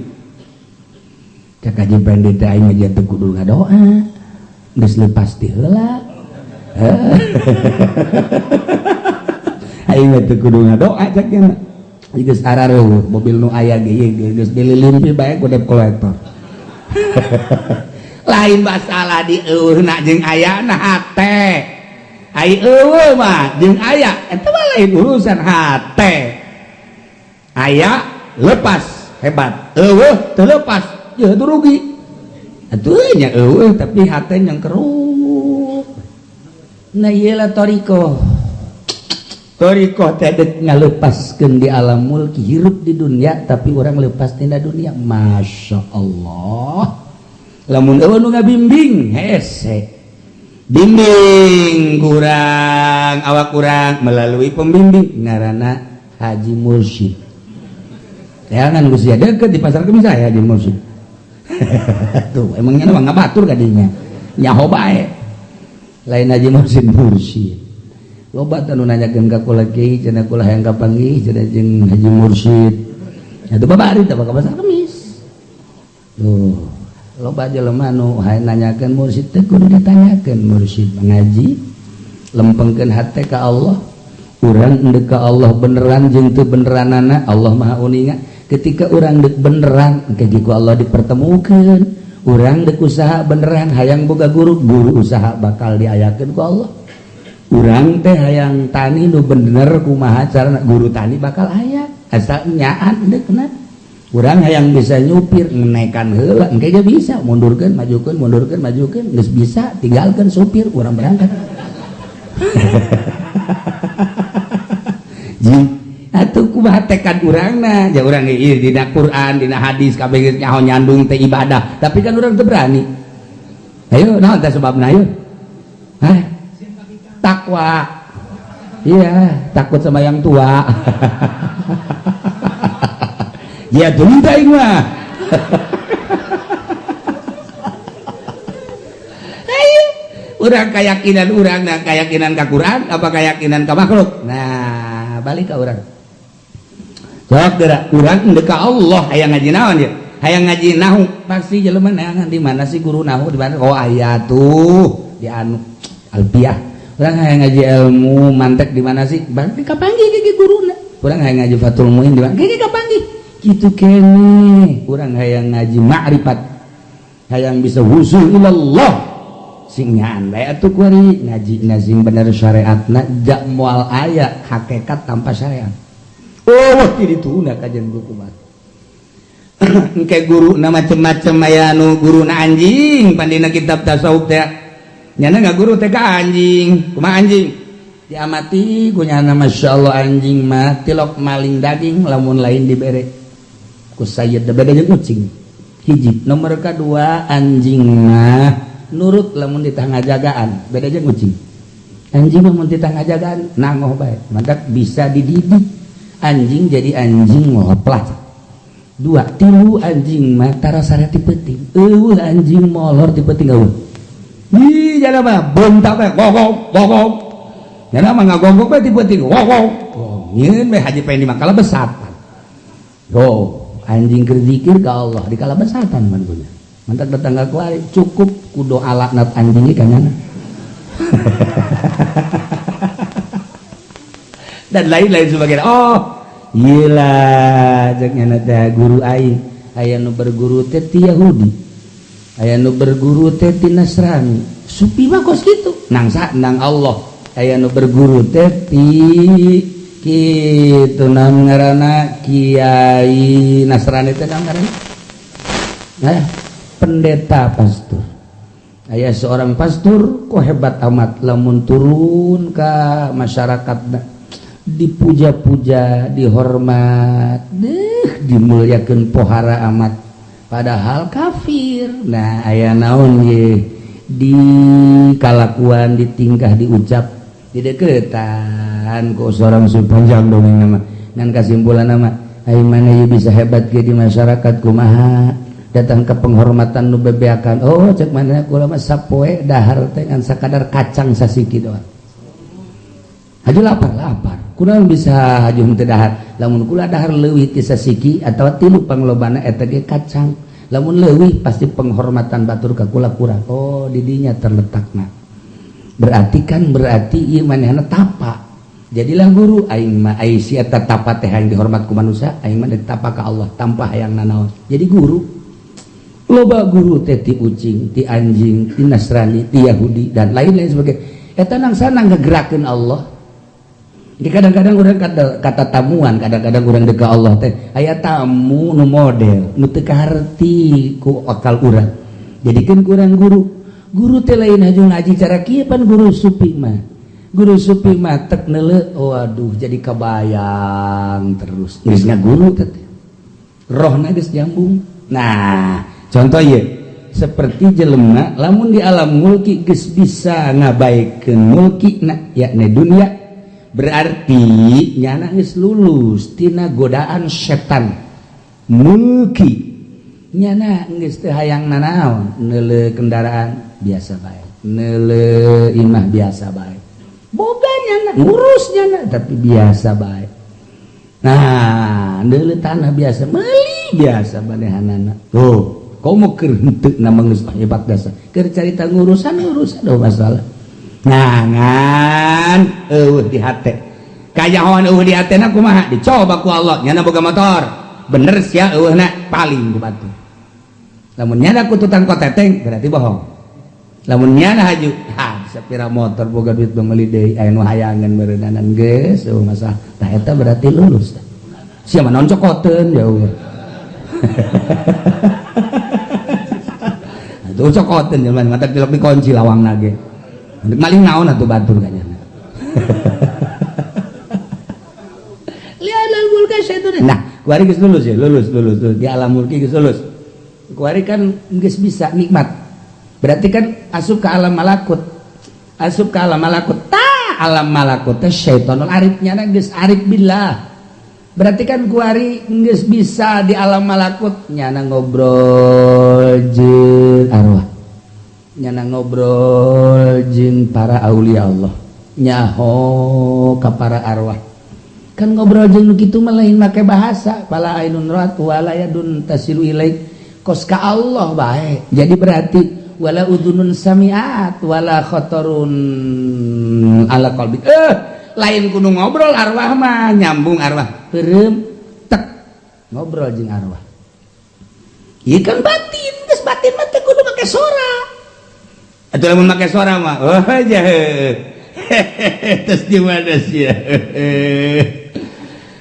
Speaker 2: Cak Haji Pendi teh aing mah teu kudu ngadoa, geus lepas ti heula. Aing mah teu kudu ngadoa cak nya. Geus arareueuh mobil nu aya ge ieu geus dililimpi bae ku debt collector. Lain masalah di eueuhna jeung ayana hate. Ai eueuh mah jeung aya eta mah lain urusan hate. Aya lepas hebat, eueuh teu lepas ya itu rugi. Atuh nya eueuh tapi hate yang keruh. Nah ieu lah thariqah. Thariqah teh deuk ngalepaskeun di alam mulki, hirup di dunia tapi urang lepas tina dunia. Masya Allah. Lamun eueuh nu ngabimbing hese. Bimbing kurang awak kurang melalui pembimbing ngaranna Haji Mursyid. Jangan Gusti deket di pasar kemis saya Haji Mursyid. Tuh emangnya mah ngabatur kadinya. Nyaho bae. Lain Haji Mursyid Mursyid. Loba teh nu nanyakeun ka kula kiai cenah kula hayang kapanggih cenah jeung Haji Mursyid. Atuh babari teh ka pasar kemis. Tuh loba jelema nu hayang nanyakeun mursyid teh kudu ditanyakeun mursyid ngaji lempengkeun hate ka Allah. Urang endek ka Allah beneran jeung teu beneranana Allah Maha Uninga. Ketika urang deuk beneran engke ku Allah dipertemukeun. Urang deuk usaha beneran hayang boga guru, guru usaha bakal diayakeun ku Allah. Urang teh hayang tani nu bener kumaha carana, guru tani bakal aya asal nyaan deukna. Urang hayang bisa nyupir ngenekan heula engke ge bisa mundurkeun majukeun mundurkeun majukeun geus bisa tinggalkeun supir urang berangkat. Ji atuh kumaha tekad urangna ja urang ge ieu dina Quran dina hadis kabeh geus nyaho nyandung teh ibadah tapi kan urang teu berani. Ayo naon teh sebabna ayo? Hah? Takwa. Iya, takut sama yang tua. Ya denda aing mah. Ayo, urang keyakinan urang nah keyakinan ka Quran apa keyakinan ka makhluk? Nah, balik ka urang. Jawab geura, urang endek ka Allah hayang ngaji naon ieu? Hayang ngaji nahu, pasti jelema neangan di mana sih guru nahu di mana? Oh aya tuh di anu Alpiah. Urang hayang ngaji ilmu mantek di mana sih? Berarti kapanggih ge guruna. Urang hayang ngaji Fathul Muin di mana? Ge kapanggih. Kitu kene urang hayang ngaji ma'rifat, hayang bisa wusul ilallah sing nyaan bae atuh kuari ngaji sing bener syariatna jak moal aya hakikat tanpa syariat. Oh ti dituna kajian buku mah. Engke guruna macem-macem aya nu guruna anjing pandina kitab tasawuf teh nyana ngaguru teh ka anjing kumaha anjing diamati ku nyana masyaallah anjing mah tilok maling daging lamun lain dibere ku sayyid beda jeung ucing. Hiji nomor kedua anjing mah nurut lamun ditanggajagaan beda jeung ucing. Anjing mah mun ditanggajagaan nangoh bae mantap bisa dididik anjing jadi anjing ngoplah. Dua tilu anjing mah tara sare ti peuting eueuh anjing molor ti peuting eueuh. Ih jana mah bentak bae gogok gogok jana mah ngagogok bae ti peuting gogok. Oh nyeun bae Haji Pendi mah kalebesatan. Oh anjing keur zikir ka Allah di kalebesatan man punya. Mantak datang ka kuari cukup ku doa laknat anjing ka nyana. Dan lain-lain sebagainya. Oh, iyalah cek nyana teh guru aing aya nu berguru teh ti Yahudi. Aya nu berguru teh ti Nasrani. Supi mah kos kitu. Nang sa nang Allah. Aya nu berguru teh ti kitu naon ngaranna Kiai Nasrani teh naon ngaranna? Nah, pendeta pastor. Aya seorang pastor kok hebat amat lamun turun ka masyarakat dipuja-puja, dihormat, deh Dimuliakeun pohara amat, padahal kafir. Nah, aya naon ye di kalakuan, di tingkah, diucap, dideketan ku seorang panjang dongeng nama. Ngan kasimpulan nama, ai mana ye bisa hebat ge di masyarakat, kumaha datang ke penghormatan nu bebeakan? Oh, cek mana, kula mah sapoe dahar teh ngan sakadar kacang sasiki doang, haju lapar lapar. Kunaon bisa haju henteu dahar? Lamun kula dahar leuwih ti sasiki atawa tilu panglobana, eta ge kacang, lamun leuwih pasti penghormatan batur ka kula kurang. Oh, didinya terletakna. Berarti kan, berarti ieu manehna tapa, jadilah guru. Aing mah, ai si eta tapa teh hayang dihormat ku manusia, aing mah tapa ka Allah tanpa hayang nanaon, jadi guru. Loba guru teh ti ucing, ti anjing, ti Nasrani, ti Yahudi, dan lain-lain sebagainya. Eta nang sana ngegerakeun Allah. Jadi kadang-kadang orang kata tamuan, kadang-kadang orang deka Allah teh aya tamu nu model nu teu kaharti ku akal urang, jadikeun kurang guru. Guru teh lain haju ngaji cara kieu pan. Guru supi mah, guru supi mah tek neuleu, waduh, jadi kebayang terus geus ngaguru teh, rohna geus nyambung. Nah, contoh ye seperti jelema lamun di alam mulki geus bisa ngabaikeun mulki na, yakni dunia, berarti nyana geus lulus tina godaan setan mulki. Nyana geus teu hayang nanaon, neuleu kendaraan biasa bae, neuleu imah biasa bae, boga nyana, ngurus nyana, tapi biasa bae. Nah, neuleu tanah biasa, meuli biasa manehanana. Tuh komo keur henteu na geus hebat dasar keur carita ngurusan ngurusan do masalah. Nah, ngan eueuh di hate, kajahoan eueuh di hatena kumaha? Dicoba ku Allah. Nyana boga motor bener sia eueuhna, paling ku batur. Lamun nyana ku tutang koteteng, berarti bohong. Lamun nyana haju, ha, sapira motor, boga duit, meuli deui, aya nu hayangan meureunana, geus eueuh masalah. Tah, eta berarti lulus. Sia mah naon cokoteun ya Allah. Tuh cokoteun jelema mata tilok dikunci lawang nage. Maling naon atuh batur kanyana. Lihat mulka syaitan. Nah, kuari geus lulus ya, lulus, lulus, lulus. Di alam mulki geus lulus. Kuari kan geus bisa nikmat. Berarti kan asup ke alam malakut. Asup ke alam malakut. Ta alam malakut teh syaitanul arif, nyana geus arif billah. Berarti kan kuari geus bisa di alam malakut, nyana ngobrol jeung arwah, nyana ngobrol jeung para aulia Allah, nyaho ka para arwah. Kan ngobrol jeung nu kitu mah lain make bahasa, fala ainun ra'at wala yadun tasilu ilaik, kos ka Allah bae. Jadi berarti wala udunun samiat wala khatarun ala qalbi. Lain kudu ngobrol arwah mah, nyambung arwah peureum tek ngobrol jeung arwah. Ieu kan batin, geus batin mah teu kudu make sora. Atuh lamun make sora mah, oh jahe. Tes di mana sih?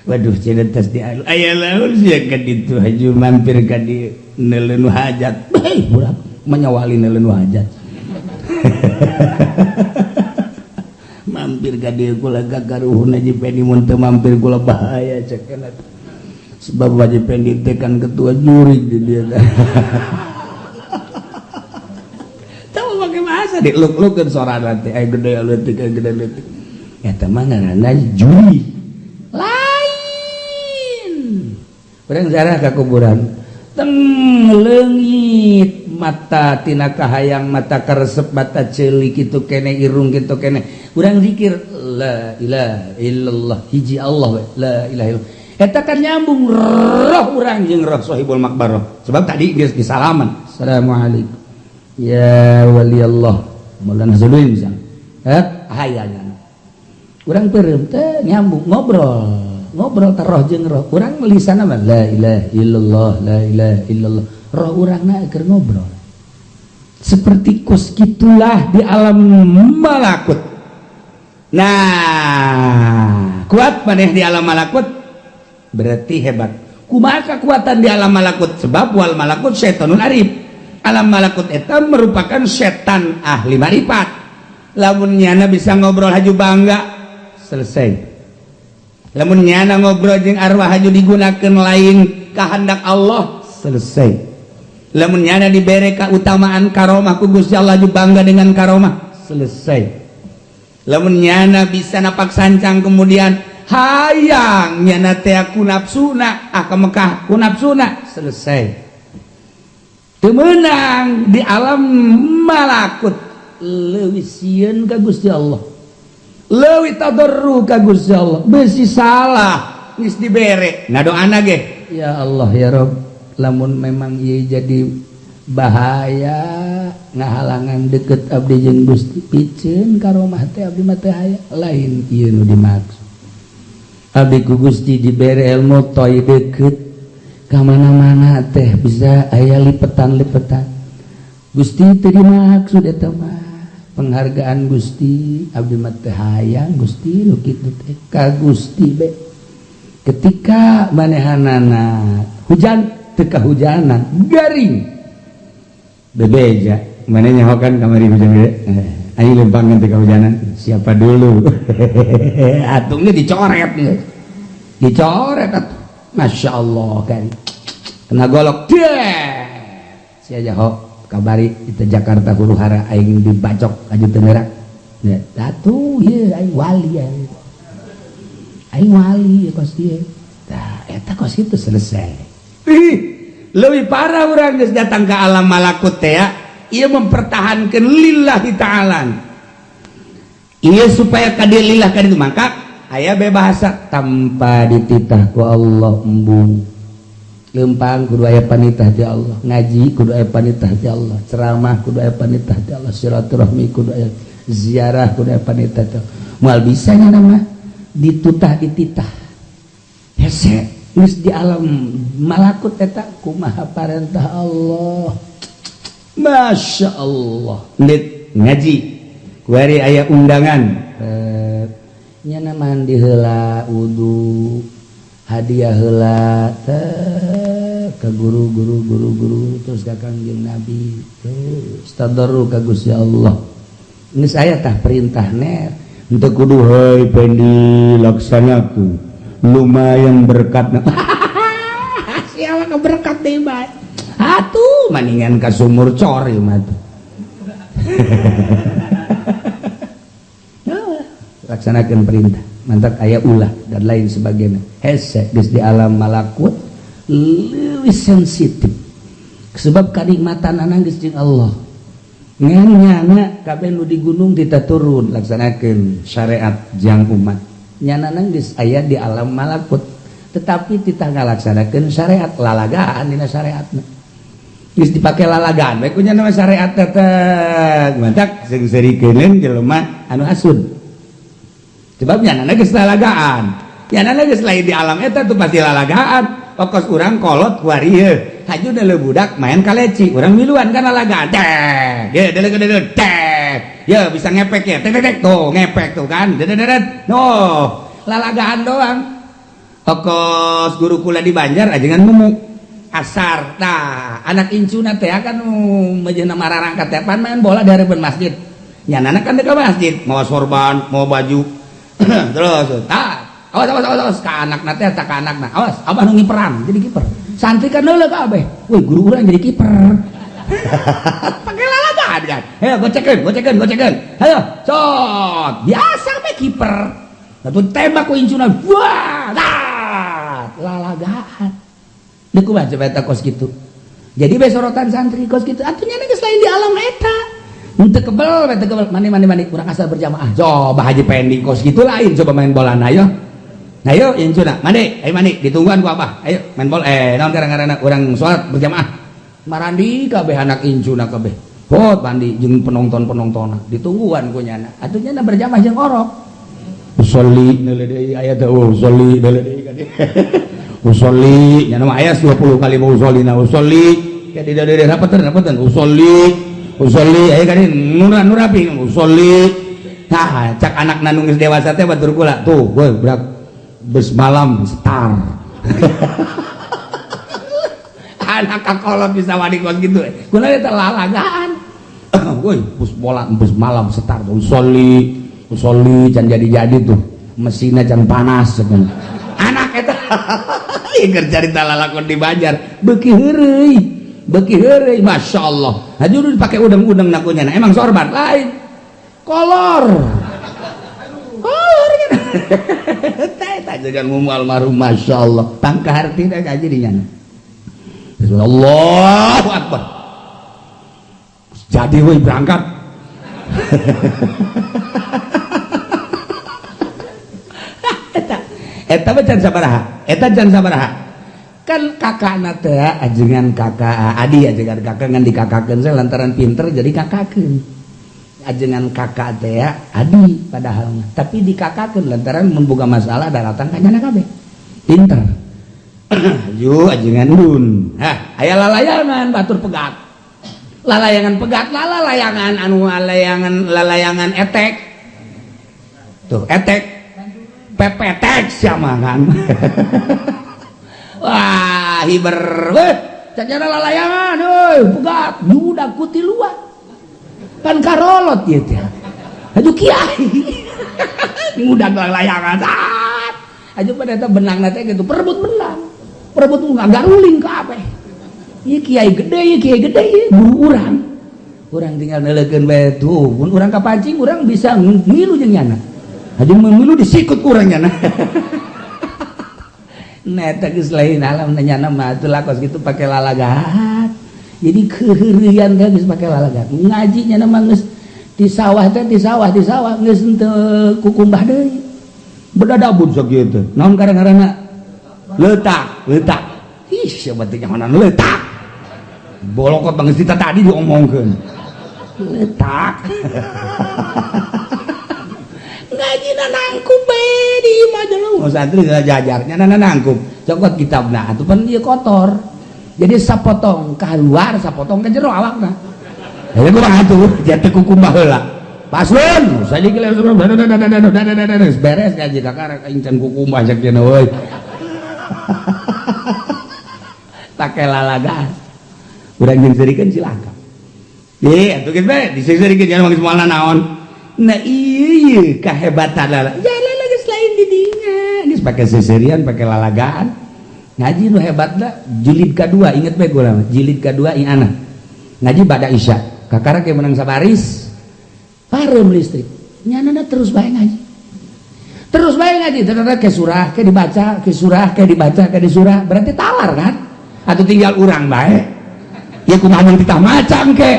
Speaker 2: Waduh, cenah tes di alu. Aya laun sia ka ditu haju mampir ka dieu neuleun hajat. Hei, budak menyawali neuleun hajat. Mampir ka dieu kula gagaruhun Haji Pendi, mun teu mampir kula bahaya cek kana. Sebab Haji Pendi teh kan ketua juri di dieu. Bahasa diluk-lukeun sorana teh aya gede leutik, aya gede leutik. Eta mah ngaranna juri. Lain. Urang ziarah ka kuburan. Teng leungit mata tina kahayang, mata karesep, mata ceuli kitu kene, irung kitu kene. Urang zikir la ilaha illallah, hiji Allah we, la ilaha illallah. Eta kan nyambung roh urang jeung roh sahibul makbarah. Sebab tadi geus disalaman. Assalamualaikum. Ya wali Allah Maulana Hasanuddin misalnya, hayanya urang peureum teh nyambung ngobrol ngobrol teh roh jeung roh urang, lisan mah la ilaha illallah, la ilaha illallah, roh urangna keur ngobrol. Seperti kos gitulah di alam malakut. Nah, kuat maneh di alam malakut berarti hebat. Kumaha kekuatan di alam malakut? Sebab wal malakut syaitanun arif. Alam malakut eta merupakan setan ahli marifat. Lamun nyana bisa ngobrol haju bangga, selesai. Lamun nyana ngobrol jeung arwah haju digunakan lain
Speaker 1: kehendak Allah, selesai. Lamun nyana dibere keutamaan karomah ku Gusti Allah, bangga dengan karomah, selesai. Lamun nyana bisa napak sancang, kemudian hayang nyana teh ku nafsuna, ah, ke Mekah ku nafsuna, selesai. Temenang di alam malakut, leuwih sieun ka Gusti Allah, leuwih tadarru ka Gusti Allah. Besi salah geus dibere, ngadoana ge, "Ya Allah, ya Rob, lamun memang ieu jadi bahaya ngahalangan deket abdi jeung Gusti, piceun karomah teh, abdi mah teu hayang." Lain ieu nu dimaksud. Abdi ku Gusti dibere ilmu toy, deket ka mana-mana teh bisa aya lipetan-lipetan. Gusti, teu dimaksud eta mah penghargaan Gusti, abdi mah teu hayang, Gusti, nu kitu teh ka Gusti be. Ketika manehanana hujan, teu kahujanan, garing, bebeja mana nyahokan kamari hujan gede, ayo lempangan teu kahujanan siapa dulu atungnya dicoret nih, dicoret atuh. Masya Allah kan kena golok deh si aja ho kabari itu Jakarta huru hara, aing dibacok aja teu neurak ya atuh, ieu aing wali ya, aing wali ya kos ieu. Tah, eta kos itu selesai. Ih, lebih parah urang geus datang ke alam malakut teh ya, ieu mempertahankan lillahi ta'ala. Ieu supaya ka lillah ka ditu, maka aya be bahasa tanpa dititah ku Allah. Embung lempang kudu aya panitah ti Allah, ngaji kudu aya panitah ti Allah, ceramah kudu aya panitah ti Allah, silaturahmi kudu aya, ziarah kudu aya panitah ti Allah. Moal bisa nya nama ditutah dititah, hese. Geus di alam malakut eta kumaha parentah Allah. Masya Allah, Nit ngaji kuari aya undangan, nyana mandi heula, wudu, hadiah heula teh ke guru guru guru guru, terus ka Kangjeng Nabi, terus tadarru ka Gusti Allah. Geus aya tah perintah ner.
Speaker 2: Untuk kudu, "Hei Pendi, laksanaku lumayan berkat."
Speaker 1: Siapa ke berkat deh bae atuh, maningan ka sumur cor ieu mah tuh. Laksanakan perintah, mantap aya ulah dan lain sebagainya. Hese geus di alam malakut leuwih sensitif sebab kanikmatan anak geus jeung Allah. Ngan nyana kabeh nu di gunung tita turun laksanakeun syariat jang umat. Nyana geus aya di alam malakut tetapi tita ngalaksanakeun syariat, lalagaan dina syariatna, geus dipake lalagaan bae ku nyana syariat teh. Mantak sing seurikeun jelema anu hasud, sebab nyana geus lalagaan, nyana geus lain di alam eta tuh pasti lalagaan. Pokos urang kolot kuari ieu haju deuleu budak main kaleci, urang miluan kan lalagaan teh ge deuleu deuleu teh ya bisa ngepek ya, tek tek tuh ngepek tuh kan, dedet no lalagaan doang. Okos guru kula di Banjar ajengan mumu asar tah anak incuna teh kan mejeuna mararangkat teh pan main bola di harapan masjid. Nyanana kan dekat masjid mau sorban, mau baju, terus tah, "Awas, awas, awas, awas," ka anak teh, tak ka anakna, "Awas, abah nu ngiperan." Jadi kiper santri kan leuleuh kabeh, "Wih, guru urang jadi kiper." Pakai lalagaan kan, "Ayo gocekeun, gocekeun, gocekeun, ayo cot." Biasa we kiper atuh, tembak ku incuna, wah, lalagaan. Deuk kumaha coba eta kos kitu? Jadi be sorotan santri kos kitu atuh, nya geus lain di alam eta. Untuk kebel, teu kebel, mandi, mandi, mandi, kurang asal berjamaah. Coba Haji Pendi kos kitu lain, coba main bola, ayo. Ayo incuna, mandi, ayo mandi, ditungguan ku abah. Ayo main bola, eh naon gara-gara urang salat berjamaah. Marandi kabeh anak incuna kabeh. Hot mandi jeung penonton-penonton, ditungguan ku nyana. Atuh nyana berjamaah jeung orok.
Speaker 2: Usolli neuleuh deui aya teh, usolli neuleuh deui kan. Usolli nya mah aya 20 kali mau usolli na usolli. Kayak tidak ada rapetan rapetan usolli usolli aya kan nura nurapi usolli. Tah, cak anak nu geus dewasa teh batur kula tuh, woi budak bus malam star.
Speaker 1: Anak kakolot bisa wani kos gitu. Kula eta lalagaan. Woi, bus bola bus malam star, usolli usolli can jadi-jadi tuh. Mesinnya can panas sebenarnya. Anak eta.
Speaker 2: Ieu carita lalakon di Banjar beuki heureuy beuki heureuy masyaallah. Hayu dipake udang-udang nakunya emang sorban lain kolor. Kolor gitu. Teh ajengan mumu almarhum masyaallah. Pangka hartina ngaji di nyana. Allahu akbar. Jadi woi berangkat. Eta mah can sabaraha? Eta can sabaraha? Kan kakakna teh ajengan kakak adi ajengan kakak ngan dikakakeun saya lantaran pinter jadi kakakeun. Ajengan kakak teh adi padahal mah, tapi dikakakeun lantaran mun boga masalah datang ka nyana kabeh. Pinter. Aju ajengan dun. Hah, aya lalayangan batur pegat. Lalayangan pegat, lalayangan anu lalayangan lalayangan etek. Tuh, etek. Pepetek siapa kan. Wah, hiber. Weh, cacana lalayangan euy, pegat, budak kutiluan. Pan karolot ieu teh. Aduh kiai. Ngudag lalayangan. Aja pada eta benangna teh gitu, perebut benang. Perebut ngagaruling kabeh. Ieu kiai gede, ieu kiai gede, ieu guru urang. Urang tinggal neuleukeun bae tuh, mun urang kapancing urang bisa ngilu jeung nyana. Aja mun ngilu disikut ku urang nyana. Nah, eta geus lain alam nyana mah atuh lakos gitu pake lalagat. Jadi keheureuyan teh geus pake lalagat. Ngaji nyana mah geus di sawah teh di sawah di sawah geus henteu kukumbah deui. Bedadabun sakieu teh. Naon karang-karangna? Leutak, leutak. Ih, siapa teh nyahonan leutak. Bolokot bang cerita tadi diomongkeun. Leutak. Ngaji na nangkup bae di imah jelung. Oh, santri jajarnya na nangkup. Cokot kitabna atuh pan ieu kotor. Jadi sapotong keluar, sapotong ke jero awakna. Heuh kumaha atuh? Jatuh kukumbah heula. Paslon, saja beres ngaji kakak aing can kukumbah cek cenah euy. Pake lalagan. Urang jeung seurikeun cilaka. Ih, atuh geus bae diseurikeun jangan geus moal naon. Nah ieu kahebatan lala. Jalan geus lain di dinya. Geus pake seuserian, pake lalagaan. Ngaji nu hebatna jilid kadua, inget bae kula mah. Jilid kadua ieu ngaji bada isya. Kakara ke menang sabaris. Pareum listrik. Nyanana terus bae ngaji. Terus bae ngaji, terus ke surah, ke dibaca, ke surah, ke dibaca, ke disurah, berarti talar kan? Atau tinggal urang bae. Ya kumaha mun ditah macang ke.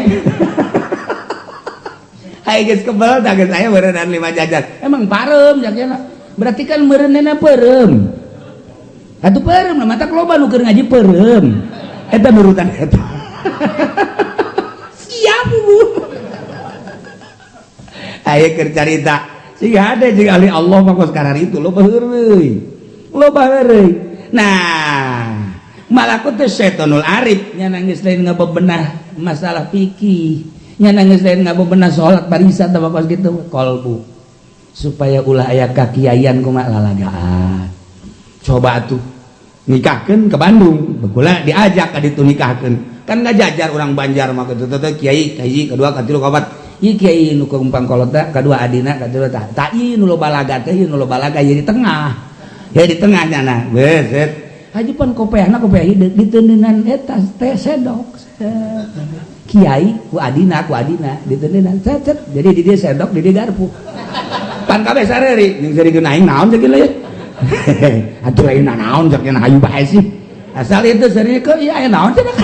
Speaker 2: Hai geus kebel tah geus aya meureunnan 5 jajar. Emang pareum jakna. Berarti kan meureunna peureum. Atuh peureum mah matak loba nu keur ngaji peureum. Eta nurutan eta. Siap Bu. Aya keur carita. Sing hade jeung ahli Allah mah kos karar itu loba heureuy. Loba heureuy. Nah, malakut teh setonul arif nya nangis lain ngabebenah masalah fikih. Nya nangis lain ngabebenah salat barisan tah kos kitu kolbu. Supaya ulah aya kakiaian kumaha lalagaan. Coba atuh nikahkeun ke Bandung, bekula diajak ka ditu nikahkeun. Kan ngajajar urang Banjar mah kitu teh kiai kahiji, kadua, katilu, kaopat. Ieu kiai nu kumpang kolot teh kadua adina katilu tah. Tah ieu nu loba laga teh ieu nu loba laga ieu di tengah. Ya di tengah nyana. Beset. Haji pan kopeahna kopeah hideung diteuneunan eta teh sedok. Kiai ku adina diteuneunan cet cet. Jadi di dieu sendok di dieu garpu. Pan kabeh sareri jeung sarikeun aing naon cek ieu. Atuh lain naon cek hayu bae sih. Asal itu seri ke ieu aya naon cenah.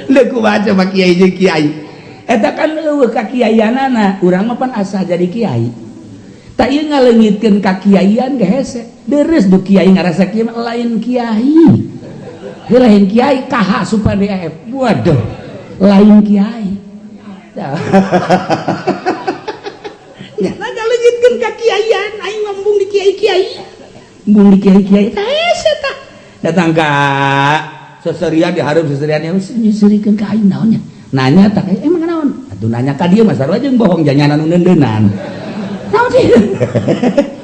Speaker 2: Leuh kumaha coba kiai jeung kiai. Eta kan eueuh ka kiaianana, urang mah pan asa jadi kiai. Tak ieu ngaleungitkeun ka kiaian ge hese. Deres du kiai ngarasa kieu mah lain kiai. Heuh lain kiai KH Supandi AF. Waduh, lain kiai. Nya ngaleungitkeun ka kiaian, aing mah embung di kiai-kiai. Embung di kiai-kiai tah hese tah. Datang ka seserian dihareup seserian yang nyeuseurikeun ka aing naonnya. Nanya tah emang naon? Atuh nanya ka dieu mah sarua jeung bohong janyanan nu neundeunan. Naon sih?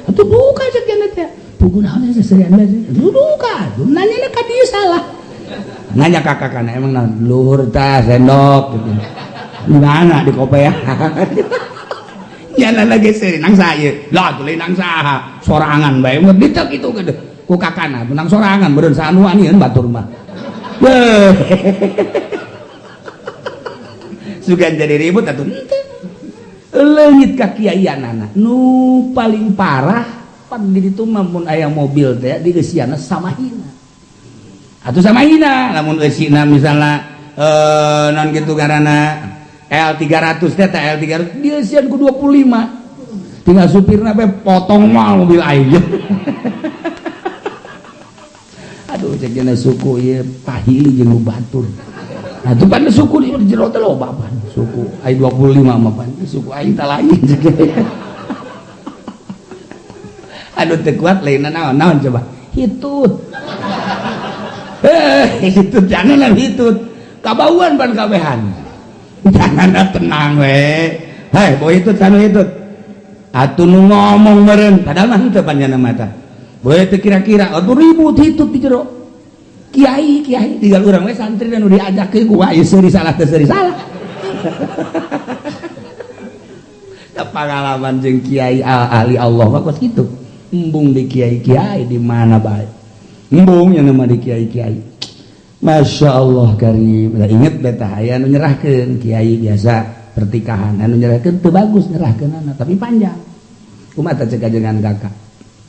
Speaker 2: Atuh buka cek cenah teh. Pugu naon seserian bae. Atuh duka, nanya ka dieu salah. Nanya ka kakakna emang naon? Luhur tah sendok gitu. Di mana di kopeah?
Speaker 1: Nyana lagi seri nang saya. Lah tuh nang saha sorangan bae ngerti kitu gede. Ku kakana nang sorangan beureun sanuan ieu batur mah. Sugan jadi ribut atuh henteu. Leungit ka kiaianana. Nu paling parah pan di ditu mah mun aya mobil teh dieusiana sama hina. Atuh sama hina lamun eusina misalna non gitu karena L300 teh L300 dieusian ku 25. Tinggal supirna bae potong mal mobil aing. Aduh cek dina suku ieu pahili jeung batur. Nah itu pan suku di jero teh loba pan suku aing 25 mah pan suku aing tah lain. Aduh teu kuat lainna naon naon coba hitut. Hitut jangan hitut kabauan pan kabehan. Jangan tenang we. Hei boy hitut sanu hitut. Atuh nu ngomong meureun padahal mah henteu pan nya mata. Boy teu kira-kira atuh ribut hitut di jero. Kiai kiai tinggal urang we santri nu diajakkeun ku wae seuri salah teu seuri salah. Da pengalaman jeung kiai ahli Allah mah kos kitu. Embung di kiai-kiai di mana bae. Embung nya mah di kiai-kiai. Masya Allah karim. Lah inget beta aya nu nyerahkeun kiai biasa pertikahan anu nyerahkeun teu bagus nyerahkeunana tapi panjang. Kumaha teh cek ajengan kakak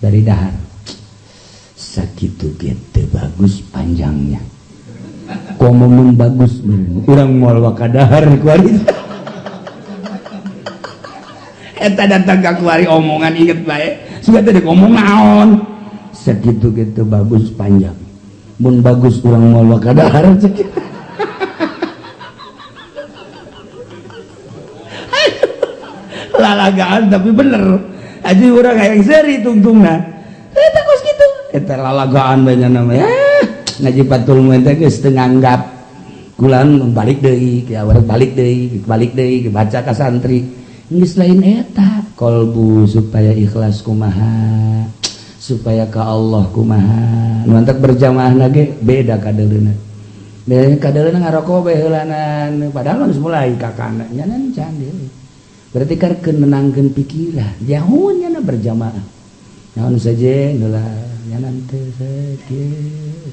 Speaker 1: dari dahar. Sakitu ge teu bagus panjangnya. Komo mun bagus urang moal wakadahar kuari. Eta datang ka kuari omongan inget bae. Sudah tadi ngomong naon. Sakitu ge teu bagus panjang. Mun bagus urang moal wakadahar cek. Lalagaan tapi bener. Aji urang hayang seuri tungtungna. Eta kos kitu. Eta lalagaan banyak namanya. Ngaji patul mun teh geus teu nganggap. Kulan balik deui, ki awar balik deui, baca ka santri. Geus lain eta kolbu supaya ikhlas kumaha, supaya ka Allah kumaha. Nu antak berjamaah ge beda kadeuleuna. Beda kadeuleuna ngarokok bae heulanan, padahal geus mulai kakana nya can deui. Berarti kan nenangkeun pikiran, jauh nya berjamaah. Naon saja heula nya teh sakieu.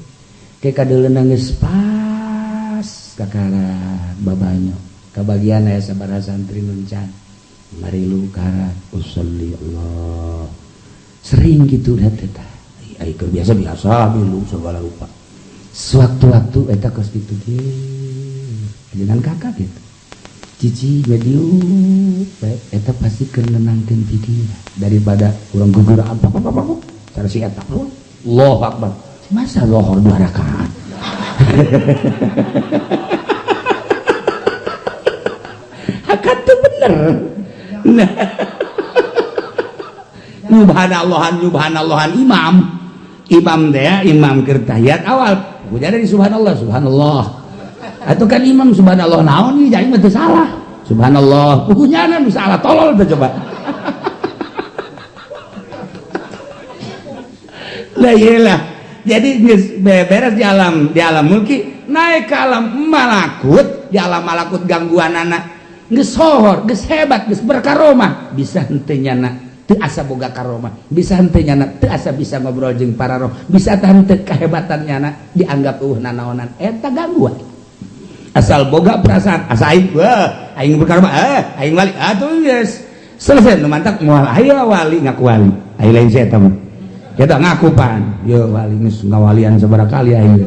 Speaker 1: Ke kadeuleuna geus pas kakara babanyo. Kabagian aya sabaraha santri nu can. Marilu karat usolli Allah. Sering gitu dat eta. Ai keur biasa-biasa milu segala rupa. Sewaktu-waktu eta kos kitu ge. Ajengan kakak gitu. Cici mediu eta pasti keur nenangkeun pikiran daripada urang gugur apa apa apa cara si eta. Allahu Akbar. Masa lohor 2 rakaat. Hakat teu bener. Nah. Nyubhanallahan imam. Imam teh imam keur tahiyat awal. Kudu dari subhanallah subhanallah. Atau kan imam subhanallah naon ieu jadi mah teu salah. Subhanallah, pugunyana nu salah tolol teh coba. Lah iyalah. Jadi geus beres di alam mulki, naik ke alam malakut, di alam malakut gangguanana geus sohor, geus hebat, geus berkaromah, bisa henteu nyana teu asa boga karomah, bisa henteu nyana teu asa bisa ngobrol jeung para roh, bisa henteu kehebatan nyana dianggap eueuh nanaonan, eta gangguan. Asal boga perasaan, asa aing, wah, aing berkaromah, aing wali, atuh geus selesai nu mantak moal aya wali ngaku wali, aing lain si eta mah. Kita ngaku pan, yo wali geus ngawalian sabaraha kali aing.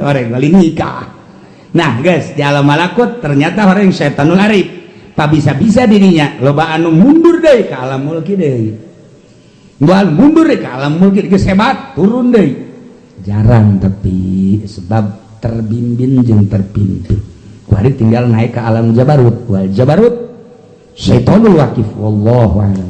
Speaker 1: Orang wali nikah. Nah guys, di alam malakut ternyata orang setanul arif. Pa bisa-bisa dirinya loba anu mundur deui ka alam mulki deui. Moal mundur deui ka alam mulki geus hebat, turun deui. Jarang tapi sebab terbimbing jeung terpimpin. Kuari tinggal naik ke alam jabarut. Wal jabarut syaitonul wakif wallahu a'lam.